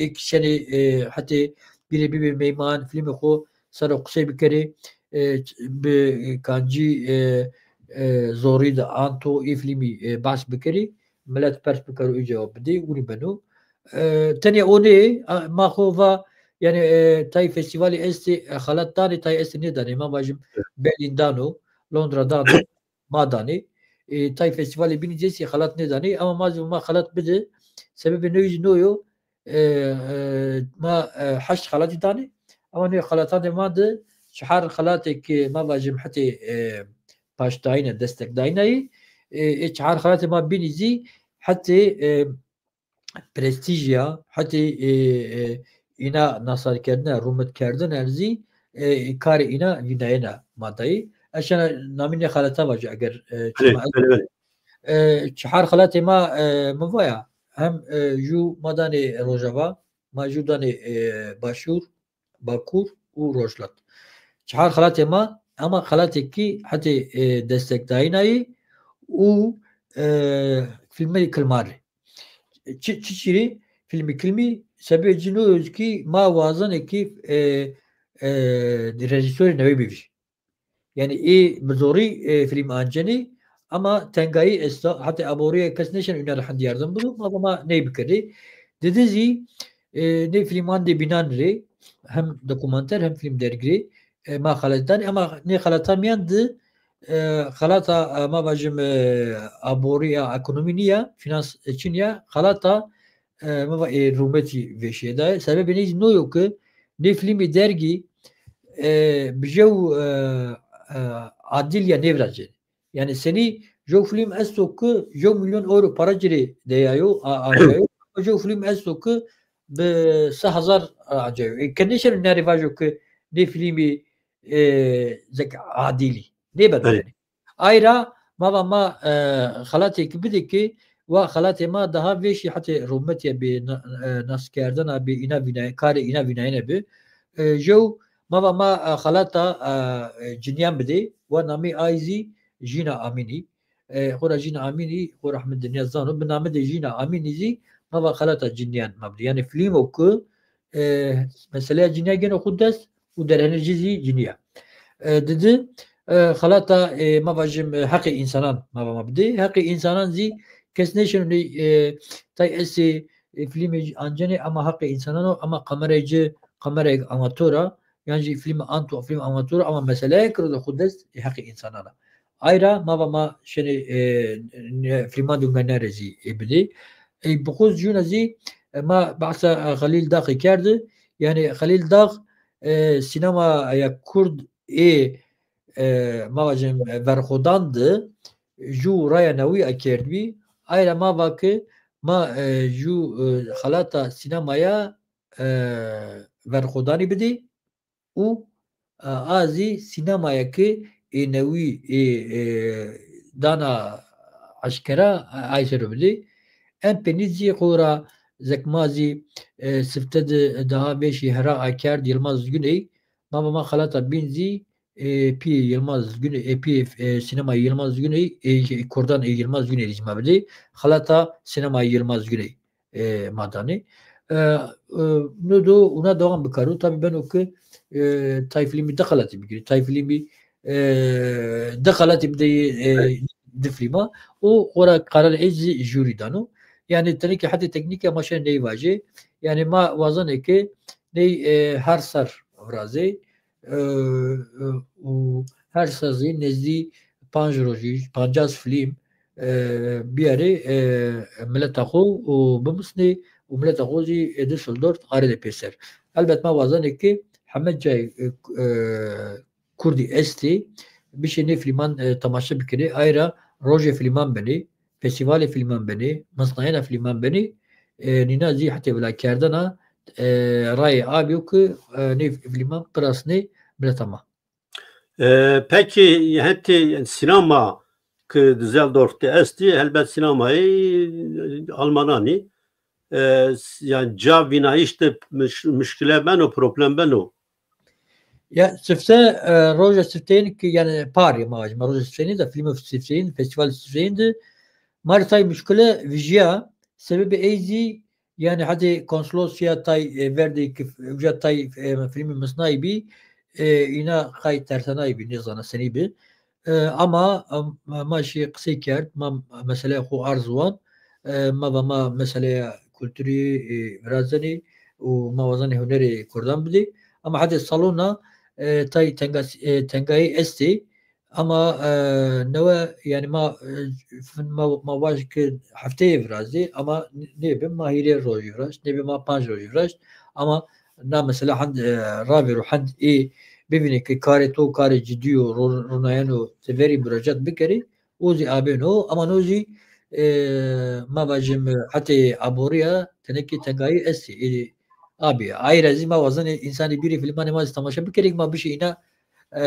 êk şenê, e, hetê bîrê bibê meyman, filmê xo ser o qisey bikerê, e, bi kancî, e, e, zorî de anto ê filmî, e, behs bikerî, milet pers bikero ê cewab bidê, winî beno. E, tenê o nê, a, ma xo va, yani, e, tay festîvalê estê, e, xelat danê, tay estê nêdanê. Ma vajim Berlin dano, Londra dano, ma danê. E, tay festîvalê bînî cê sî xelat nêdanê. Ama ma zî ma xelat bide. Sebebê newî jî no yo, e, e, ma, e, heşt xelatî danê. Ama nê xelatandê ma de çehar xelatê ki ma vajim hetê, e, paşdayîne, destekdayîne yî. E, e, çehar xelatê ma bînî zî hetê, e, prestîjiya, hetê, e, e, îna nasarkerdine, rûmetkerdine zî, e, karê îna vînayena ma dayî. Ez şena namî nê xelata vajî eger, e, Belê, çima ez belê, belê. E, çehar xelatê ma, e, min vaya, hem, e, ju ma danê Rojava, ma ju danê, e, Başûr, Bakur û Rojhilat. Çehar xelatê ma, ama xelatê ki hetê, e, destekdayînayê û, e, filmê kilmarê. Çi, çi çîrê filmî kilmî, sebê cî no yo ki ma wazanê ki, e, e, rejîsorê newê bivî. Yani ê bi zorî, e, film ancenî, ama tengayî esta, heta aborî ye kes nêşen wina re hend yardım bido, ma va ma ney bikerê. Didi zî, e, nê filman de bînan rê, hem dokumenter hem film dergirê, e, ma xelet danê, ama nê xeleta miyan di, e, xelata, e, ma vajim, e, aborî ya ekonomî niya, finans, e, çin ya, xelata, e, ma va, e, rûmetî vêşiyê daye. Sebebê ney zî no yo ki nê filmî dergî, e, bi jew, e, e, adil ya nêviracenê. Yani senî jew film esto ki jew milyon euro para ci rê deyayo, a, ancayo. Jew film esto ki bi sê hezar ancayo. E, ke nêşeno nerê vajo ki nê filmî, e, zek adilî. Nêbeno yani. Ayra ma va ma, e, xelatêkî bidê ki wa xelatê ma daha vêşî hetê rûmetê bê na-, e, naskerdina bê îna vînay-, karê îna vînayene bi. E, jew ma va ma, e, xelata, e, e, ciniyan bidê, wa namê ay zî Jîna Amînî. E, xora Jîna Amînî, xo rehmet dinya zano, bi namê de Jîna Amînî zî ma va xelata ciniyan ma bidê. Yani filmo ku, e, meseleya ciniya geno xu dest, û derhenê jî zî ciniya. E, didi, e, xelata, e, ma vajim, e, heqê însanan ma va ma bidê. Heqê însanan zî kes nêşeno nê, e, tay esê, e, filmê ancenê ama heqê însanan o, ama kamerayê ci, kamerayek amatora, yan jî film anto, film amatora, ama meseleyek ro de xu dest, e, heqê însanan a. Ayra ma va ma şenê, e, ne, filman dûmene re zî, e, bidê. E, bi xwe jûna zî, e, ma behsa, e, Xelîl Daxê kerdi. Yani Xelîl Dax, e, sînemaya Kurd ê, e, ma vajim, e, verxodan di ju raya newî a kerdbî, ayra ma va ki ma, e, ju, e, xelata sînemaya, e, verxodanî bidî û, e, a zî sînemayekî ê newî ê, e, dana eşkera, e, ay ser bidî. Em pênî zî xora zekma zî, e, sifte di daha vêşî hera a kerd Yilmaz Güney, ma va ma xelata bîn zî, e, pî Yilmaz Güney, e, pî, e, sînemayê Yilmaz Güney, e, Kurdan ê Yilmaz Güney dî ma bidî. Xelata sînemayê Yilmaz Güney, e, ma danê. E, e, no do, ona dewam bikaro. Tabi beno ki, e, tay filmî di xelatî bigirî. Tay filmî, e, di xelatî bideyê, e, di filma. O xora karar ê zî jûrî dano. Yani tenê ki hetê teknîke ma şe neyvajê. Yani ma wazanê ki ney, e, her ser virazê, e, e, û her sezî nezdî panc rojî, pancas film, e, biyarê, e, mileta xwe û bimisnê û mileta xwe zî, e, Düsseldorf arê de pêser. Elbet ma wazanê ki heme cayê, e, e, Kurdî estê, bişê nê filman, e, temaşe bikirê, ayra rojê filman benê, festîvalê filman benê, misnayena filman benê, e, nîna zî hetê vilakerdena, e, rayê abî yo ki, e, nê filman pirasnê mileta ma. E, pekî hetê sînema ki Düsseldorf de estî, helbet sînemayê Almananî. E, s-, yani ca vînayîş de miş-, mişkile beno, problem beno. Ya sifte, e, roja sifteyên ki yani parê ma, ma roja sifteyên de, filmê sifteyên, festîval sifteyên de, ma rê tay mişkile vijiya, sebebê ey zî yani hetê konsolosya tay, e, verdê ki f-, uca tay, e, filmê misnayî bî, e, îna qay tersenayî bî, nêzana senî bi. E, ama, em, ma şî qisey kerd, ma meseleya xwe arz wan, e, ma va ma meseleya kulturî, e, virazenê û ma wazanê hunerê Kurdan bidê. Ama hetê salona, e, tay tenga-, e, tengayî estê. Ama, e, newe, yani ma, e, fin ma, ma vaj ki hefteyê virazê, ama n-, nêbe ma hîrê rojî viraşt, nêbe ma panc rojî viraşt. Ama na mesela hend, e, ravêro hend ê bibîne ki karê to karê cidî yo, ro-, ronayeno te verî muracat bikerî, o zî abêno, ama no zî, e, ma vajim, e, hetê aboriya tenekê tengayî estê. Ê, abî, ayra zî ma wazanê însanî bîrî filmanê ma zî temaşe bikerî, ma bişî îna, e,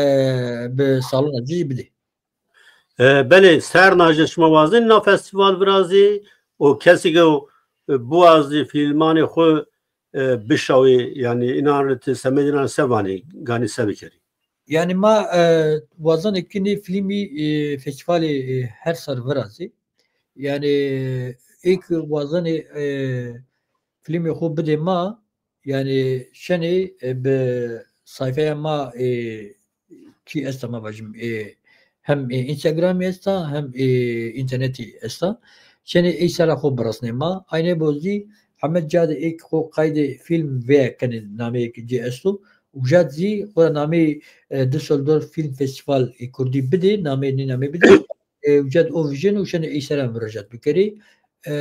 bi salona cî bidê. E, belê, serna ji şima wazin na festîval virazî û kesî ke, e, biwazî filmanê xwe, e, bişawî, yani înan re ti semedî înan se vanî, ganî se bikerî? Yani ma, e, wazanê ki nê filmî, e, festîvalê, e, her sar virazî. Yani ê ki wazanê, e, filmê xwe bidê ma, yani şenê, e, bi sayfeya ma, e, kî esta ma vajim, e, hem, e, Instagramî esta, hem, e, înternetî esta. Şenê ey sera xwe birasnê ma. Aynê bo zî heme ca de ê xwe qaydê film vê kenê nameyê ki cê esto. Û jad zî xwe nameyê, e, Düsseldorf Film Festival, e, Kurdî bidê, nameyê nê nameyê bidê. E, û cad o vijin û şenê ey sera muracat bikerî. E,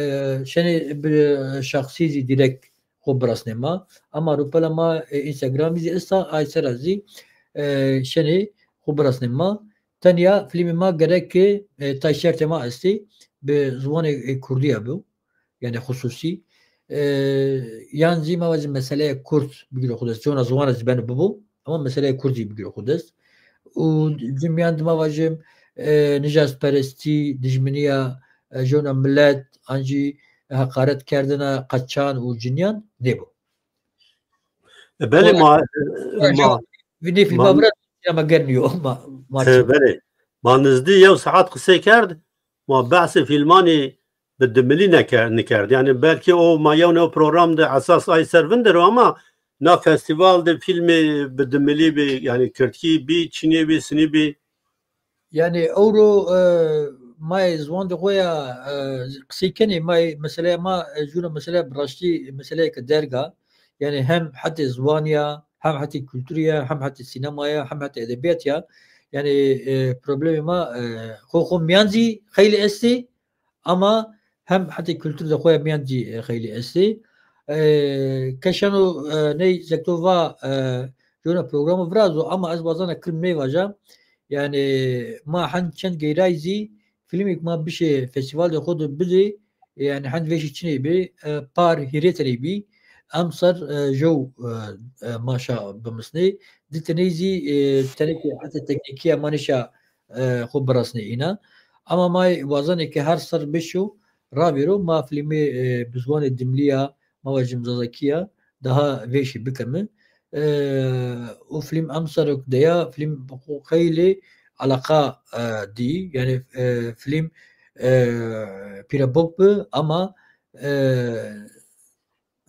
şenê bi şexsî zî direkt xwe birasnê ma. Ama rûpela ma, e, Instagramî zî esta, ay sera zî, e, şenê xwe birasnê ma. Tenya filmê ma gerek ki, e, tay şertê ma estê, bi ziwanê, e, Kurdî ya bû. Yani xusûsî. E, yan zî ma vajin meseleya Kurd bigire xwe dest. Çona ziwana zî beno bibo, ama meseleya Kurd zî bigire xwe dest. Û di miyan de ma vajim, e, nijadperestî, dijminiya, e, jona milet, an jî heqaret kerdina qeçan û ciniyan nêbo. E, belê, Ola-, ma, e, ola ma, jona, vînê filma ma, vira, ya ma germiyo, ma, ma e, çi? Belê. Ma nizdî yew saet qisey kerd, ma behsê filmanê bi dimilî neker-, nikerd. Yani belkî o ma yew ne o program de esas ay ser vin der o, ama na festival de filmê bi dimilî bî, yani kirdkî bî, çînê bî, sinî bî. Yani ewro, e, mayê ziwan de xwe ya, e, qisey kenê, mayê meseleya ma, e, jûna meseleya bi raştî meseleyeke derg a. Yani hem hetê ziwaniya, hem hetê kulturiya, hem hetê sînemaya, hem hetê edebiyatiya. Yani, e, problemê ma, e, xwe xwe miyan zî xeylê estê, ama hem hetê kultur de xwe ya miyan zî, e, xeylê estê. E, keşano, e, ney zekto va, e, jona programı virazo, ama ez bazana kilim ney vaja. Yani ma hend çend geyray zî filmêk ma bişê festîvalê xwe de bidê, yani hend vêşî çinê bê, e, par hîrê tenê bî, em ser, e, jew, e, e, maşa bimisnê, di tenê zî, e, tenekê heta teknîkiya ma nêşa, e, xwe birasnê îna. Ama ma wazanê ke her ser bişo, ravêro ma filmê, e, bi ziwanê dimliya, ma vajim zazakiya, daha vêşî bikeme. E, û film em serok de ya, film bi xwe xeylê alaqa, e, dî. Yani, e, film, e, pîrebok bi, ama, e,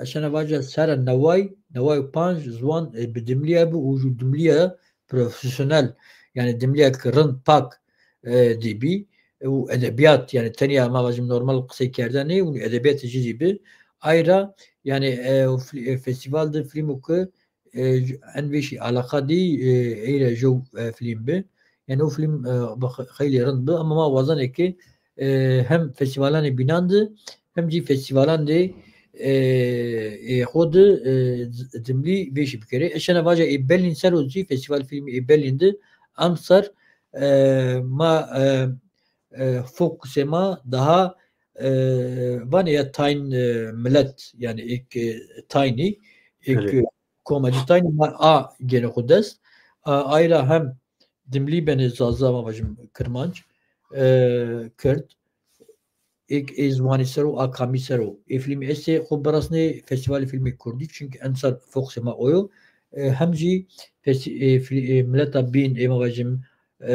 eşene vaca sera neway, neway û panc ziwan, e, bi dimliya bi û ju dimliya profesyonel, yani dimliyek rind pak, e, dî bî. Û edebiyat, yani tenya ma vajim normal qisey kerdene û edebiyat jî dî bi. Ayra, yani, e, o fli-, e, festival de filmo ke, e, en vêşî alaqa dî, e, eyra jew, e, film bi. Yani o film, e, bi xe-, xeylê rind bi, ama ma wazanê ke, e, hem festivalanê bînan de, hem jî festivalan de, e, e, xwe de, e, z-, dimlî vêşî bikere. Eşene vaca ê Berlin ser o jî festival filmî ê Berlin de, em ser, e, ma, e, e, fokusê ma daha, e, vanê ya tayn, e, millet, yani êk, e, taynî, êk, Belê. e, komacî taynî ma a gene xwe dest. A, ayra hem dimlî benê zaza ma vajim kirmanc, e, kird, êk ê ziwanî ser o, a kamî ser o. Ê filmî estê xwe birasnê festîvalê filmê kurdî, çünkü em ser fokusê ma oyo. E, hem jî festi-, e, fili-, e, mileta bîn, ê ma vajim, e,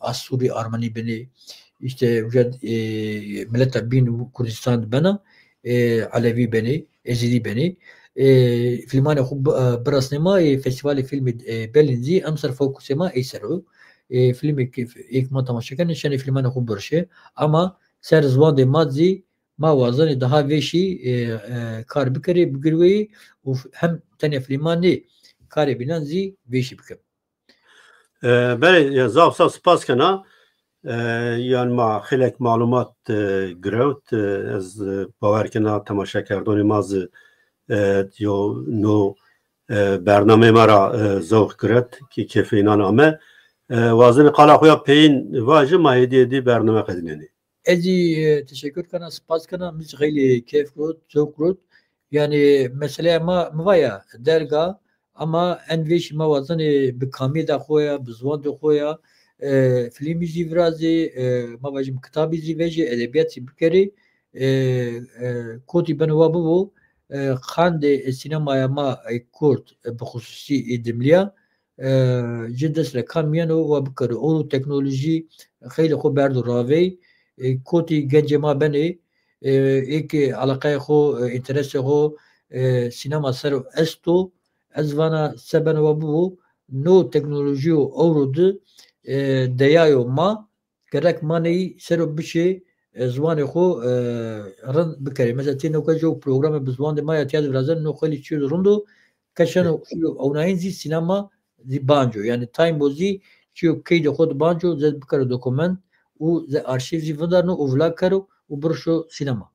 Asûrî, Armenî benê, işte, uca, e, mileta bîn û Kurdistan bena, e, Elewî benê, Êzidî benê. E, filmanê xwe bi-, e, birasnê ma, e, festîvalê filmê, e, Berlin zî em ser fokusê ma ey ser o. E, filmê ke êk ma temaşe kenê, şenê filmanê xwe birşê. Ama ser ziwandê ma zî ma wazanê daha vêşî, e, e, kar bikerê, bigirweyê û f-, hem tenê filman nê, karê bînan zî vêşî bikim. E, belê, ya, zaf zaf spas kena. E, yan ma xêlek malumat, e, girewt. E, ez, e, bawer kena temaşekerdonê ma zî, e, yo no, e, bernameyê ma ra, e, zewq giret ki kêfê înan ame. E, wazenê qala xwe ya peyîn vajî ma hêdî hêdî bername qedînenê. Ez jî, e, teşekkür kena, spas kena, min jî xeylê keyf got, zewq got. Yani meseleya ma, mi va ya, derga, ama en vêşî ma wazenê bi kamiyê da xwe ya, bi ziwandê xwe ya, e, filmî jî virazê, e, ma vajim kitabî jî vejê, edebiyat jî bikerê, e, e, kotî beno wa bibo, e, qandê sînemaya ma, e, kurt, e, bi xusûsî ê dimliya, e, ji dest re kamiyeno wa bikero. Ewro teknolojî xeylê xwe berdo ravey, e, kotî gencê ma benê, e, êk eleqeyê xwe, e, înteresê xwe, e, sînema ser esto, ez vana se beno wa bibo, no teknolojîyo ewro di, e, deyayo ma, gerek ma neyî sero biçê, e, ziwanê xwe, e, rind bikerê. Mesela tê newke jo programê bi ziwandê ma ya tiya divirazen, no xeylî çiyo rind o, keşeno çiyo ewnayîn zî sînema zî banco. Yani Time bo zî çiyo keydê xwe di banco, ze bikero dokument û ze arşîv zî vindarno û vila kero û birişo sînema.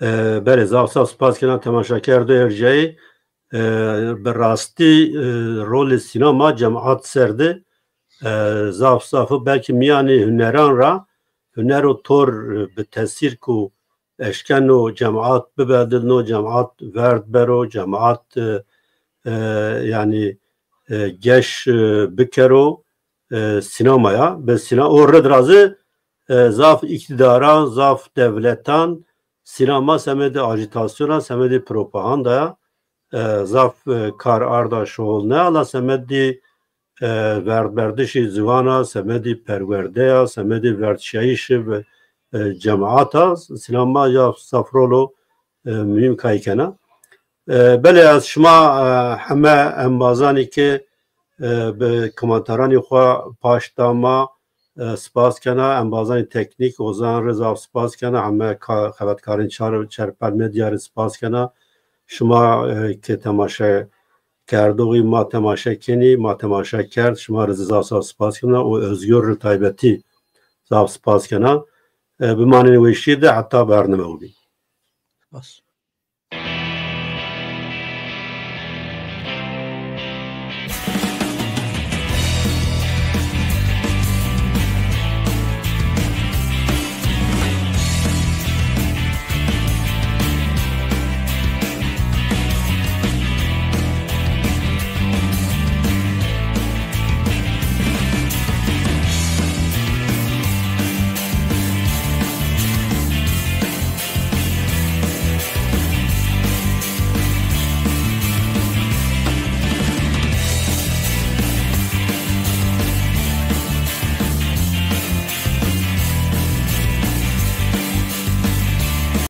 E, belê, zaf zaf spas kena temaşekerdo ercayî. E, bi rastî, e, rolê sînema cemaat ser de, e, zaf zaf û belkî miyanê huneran ra, huner û tor, e, bi tesîr ku eşkeno cemaat bibedilno, cemaat verd bero, cemaat, e, e, yani, e, geş, e, bikero, e, sînemaya. Bi sîne-, o rid razî, e, zaf îktîdara, zaf dewletan, sînema semedê ajîtasyona, semedê propagandaya, e, zaf, e, kar arda şoxulne, ala semedê, e, verdberdişê ziwana, semedê perwerdeya, semedê verdşayîşê ve, e, cemaata, sînema ya zaf rolo, e, muhîm kay kena. E, belê ez şima, e, heme embazanî ke, e, bi komenteranî xwe paş da ma, e, spas kena, embazanê teknîk, Ozan Reza spas kena, heme ka-, xebatkarên Çar-, Çerpel Medya re spas kena. Şima, e, ke temaşe kerdoxî ma temaşe kenî, ma temaşe kerd, şima re zî zaf zaf spas kena û Özgür re taybetî zaf spas kena. E, bimanên weşî de heta bername bî. Spas.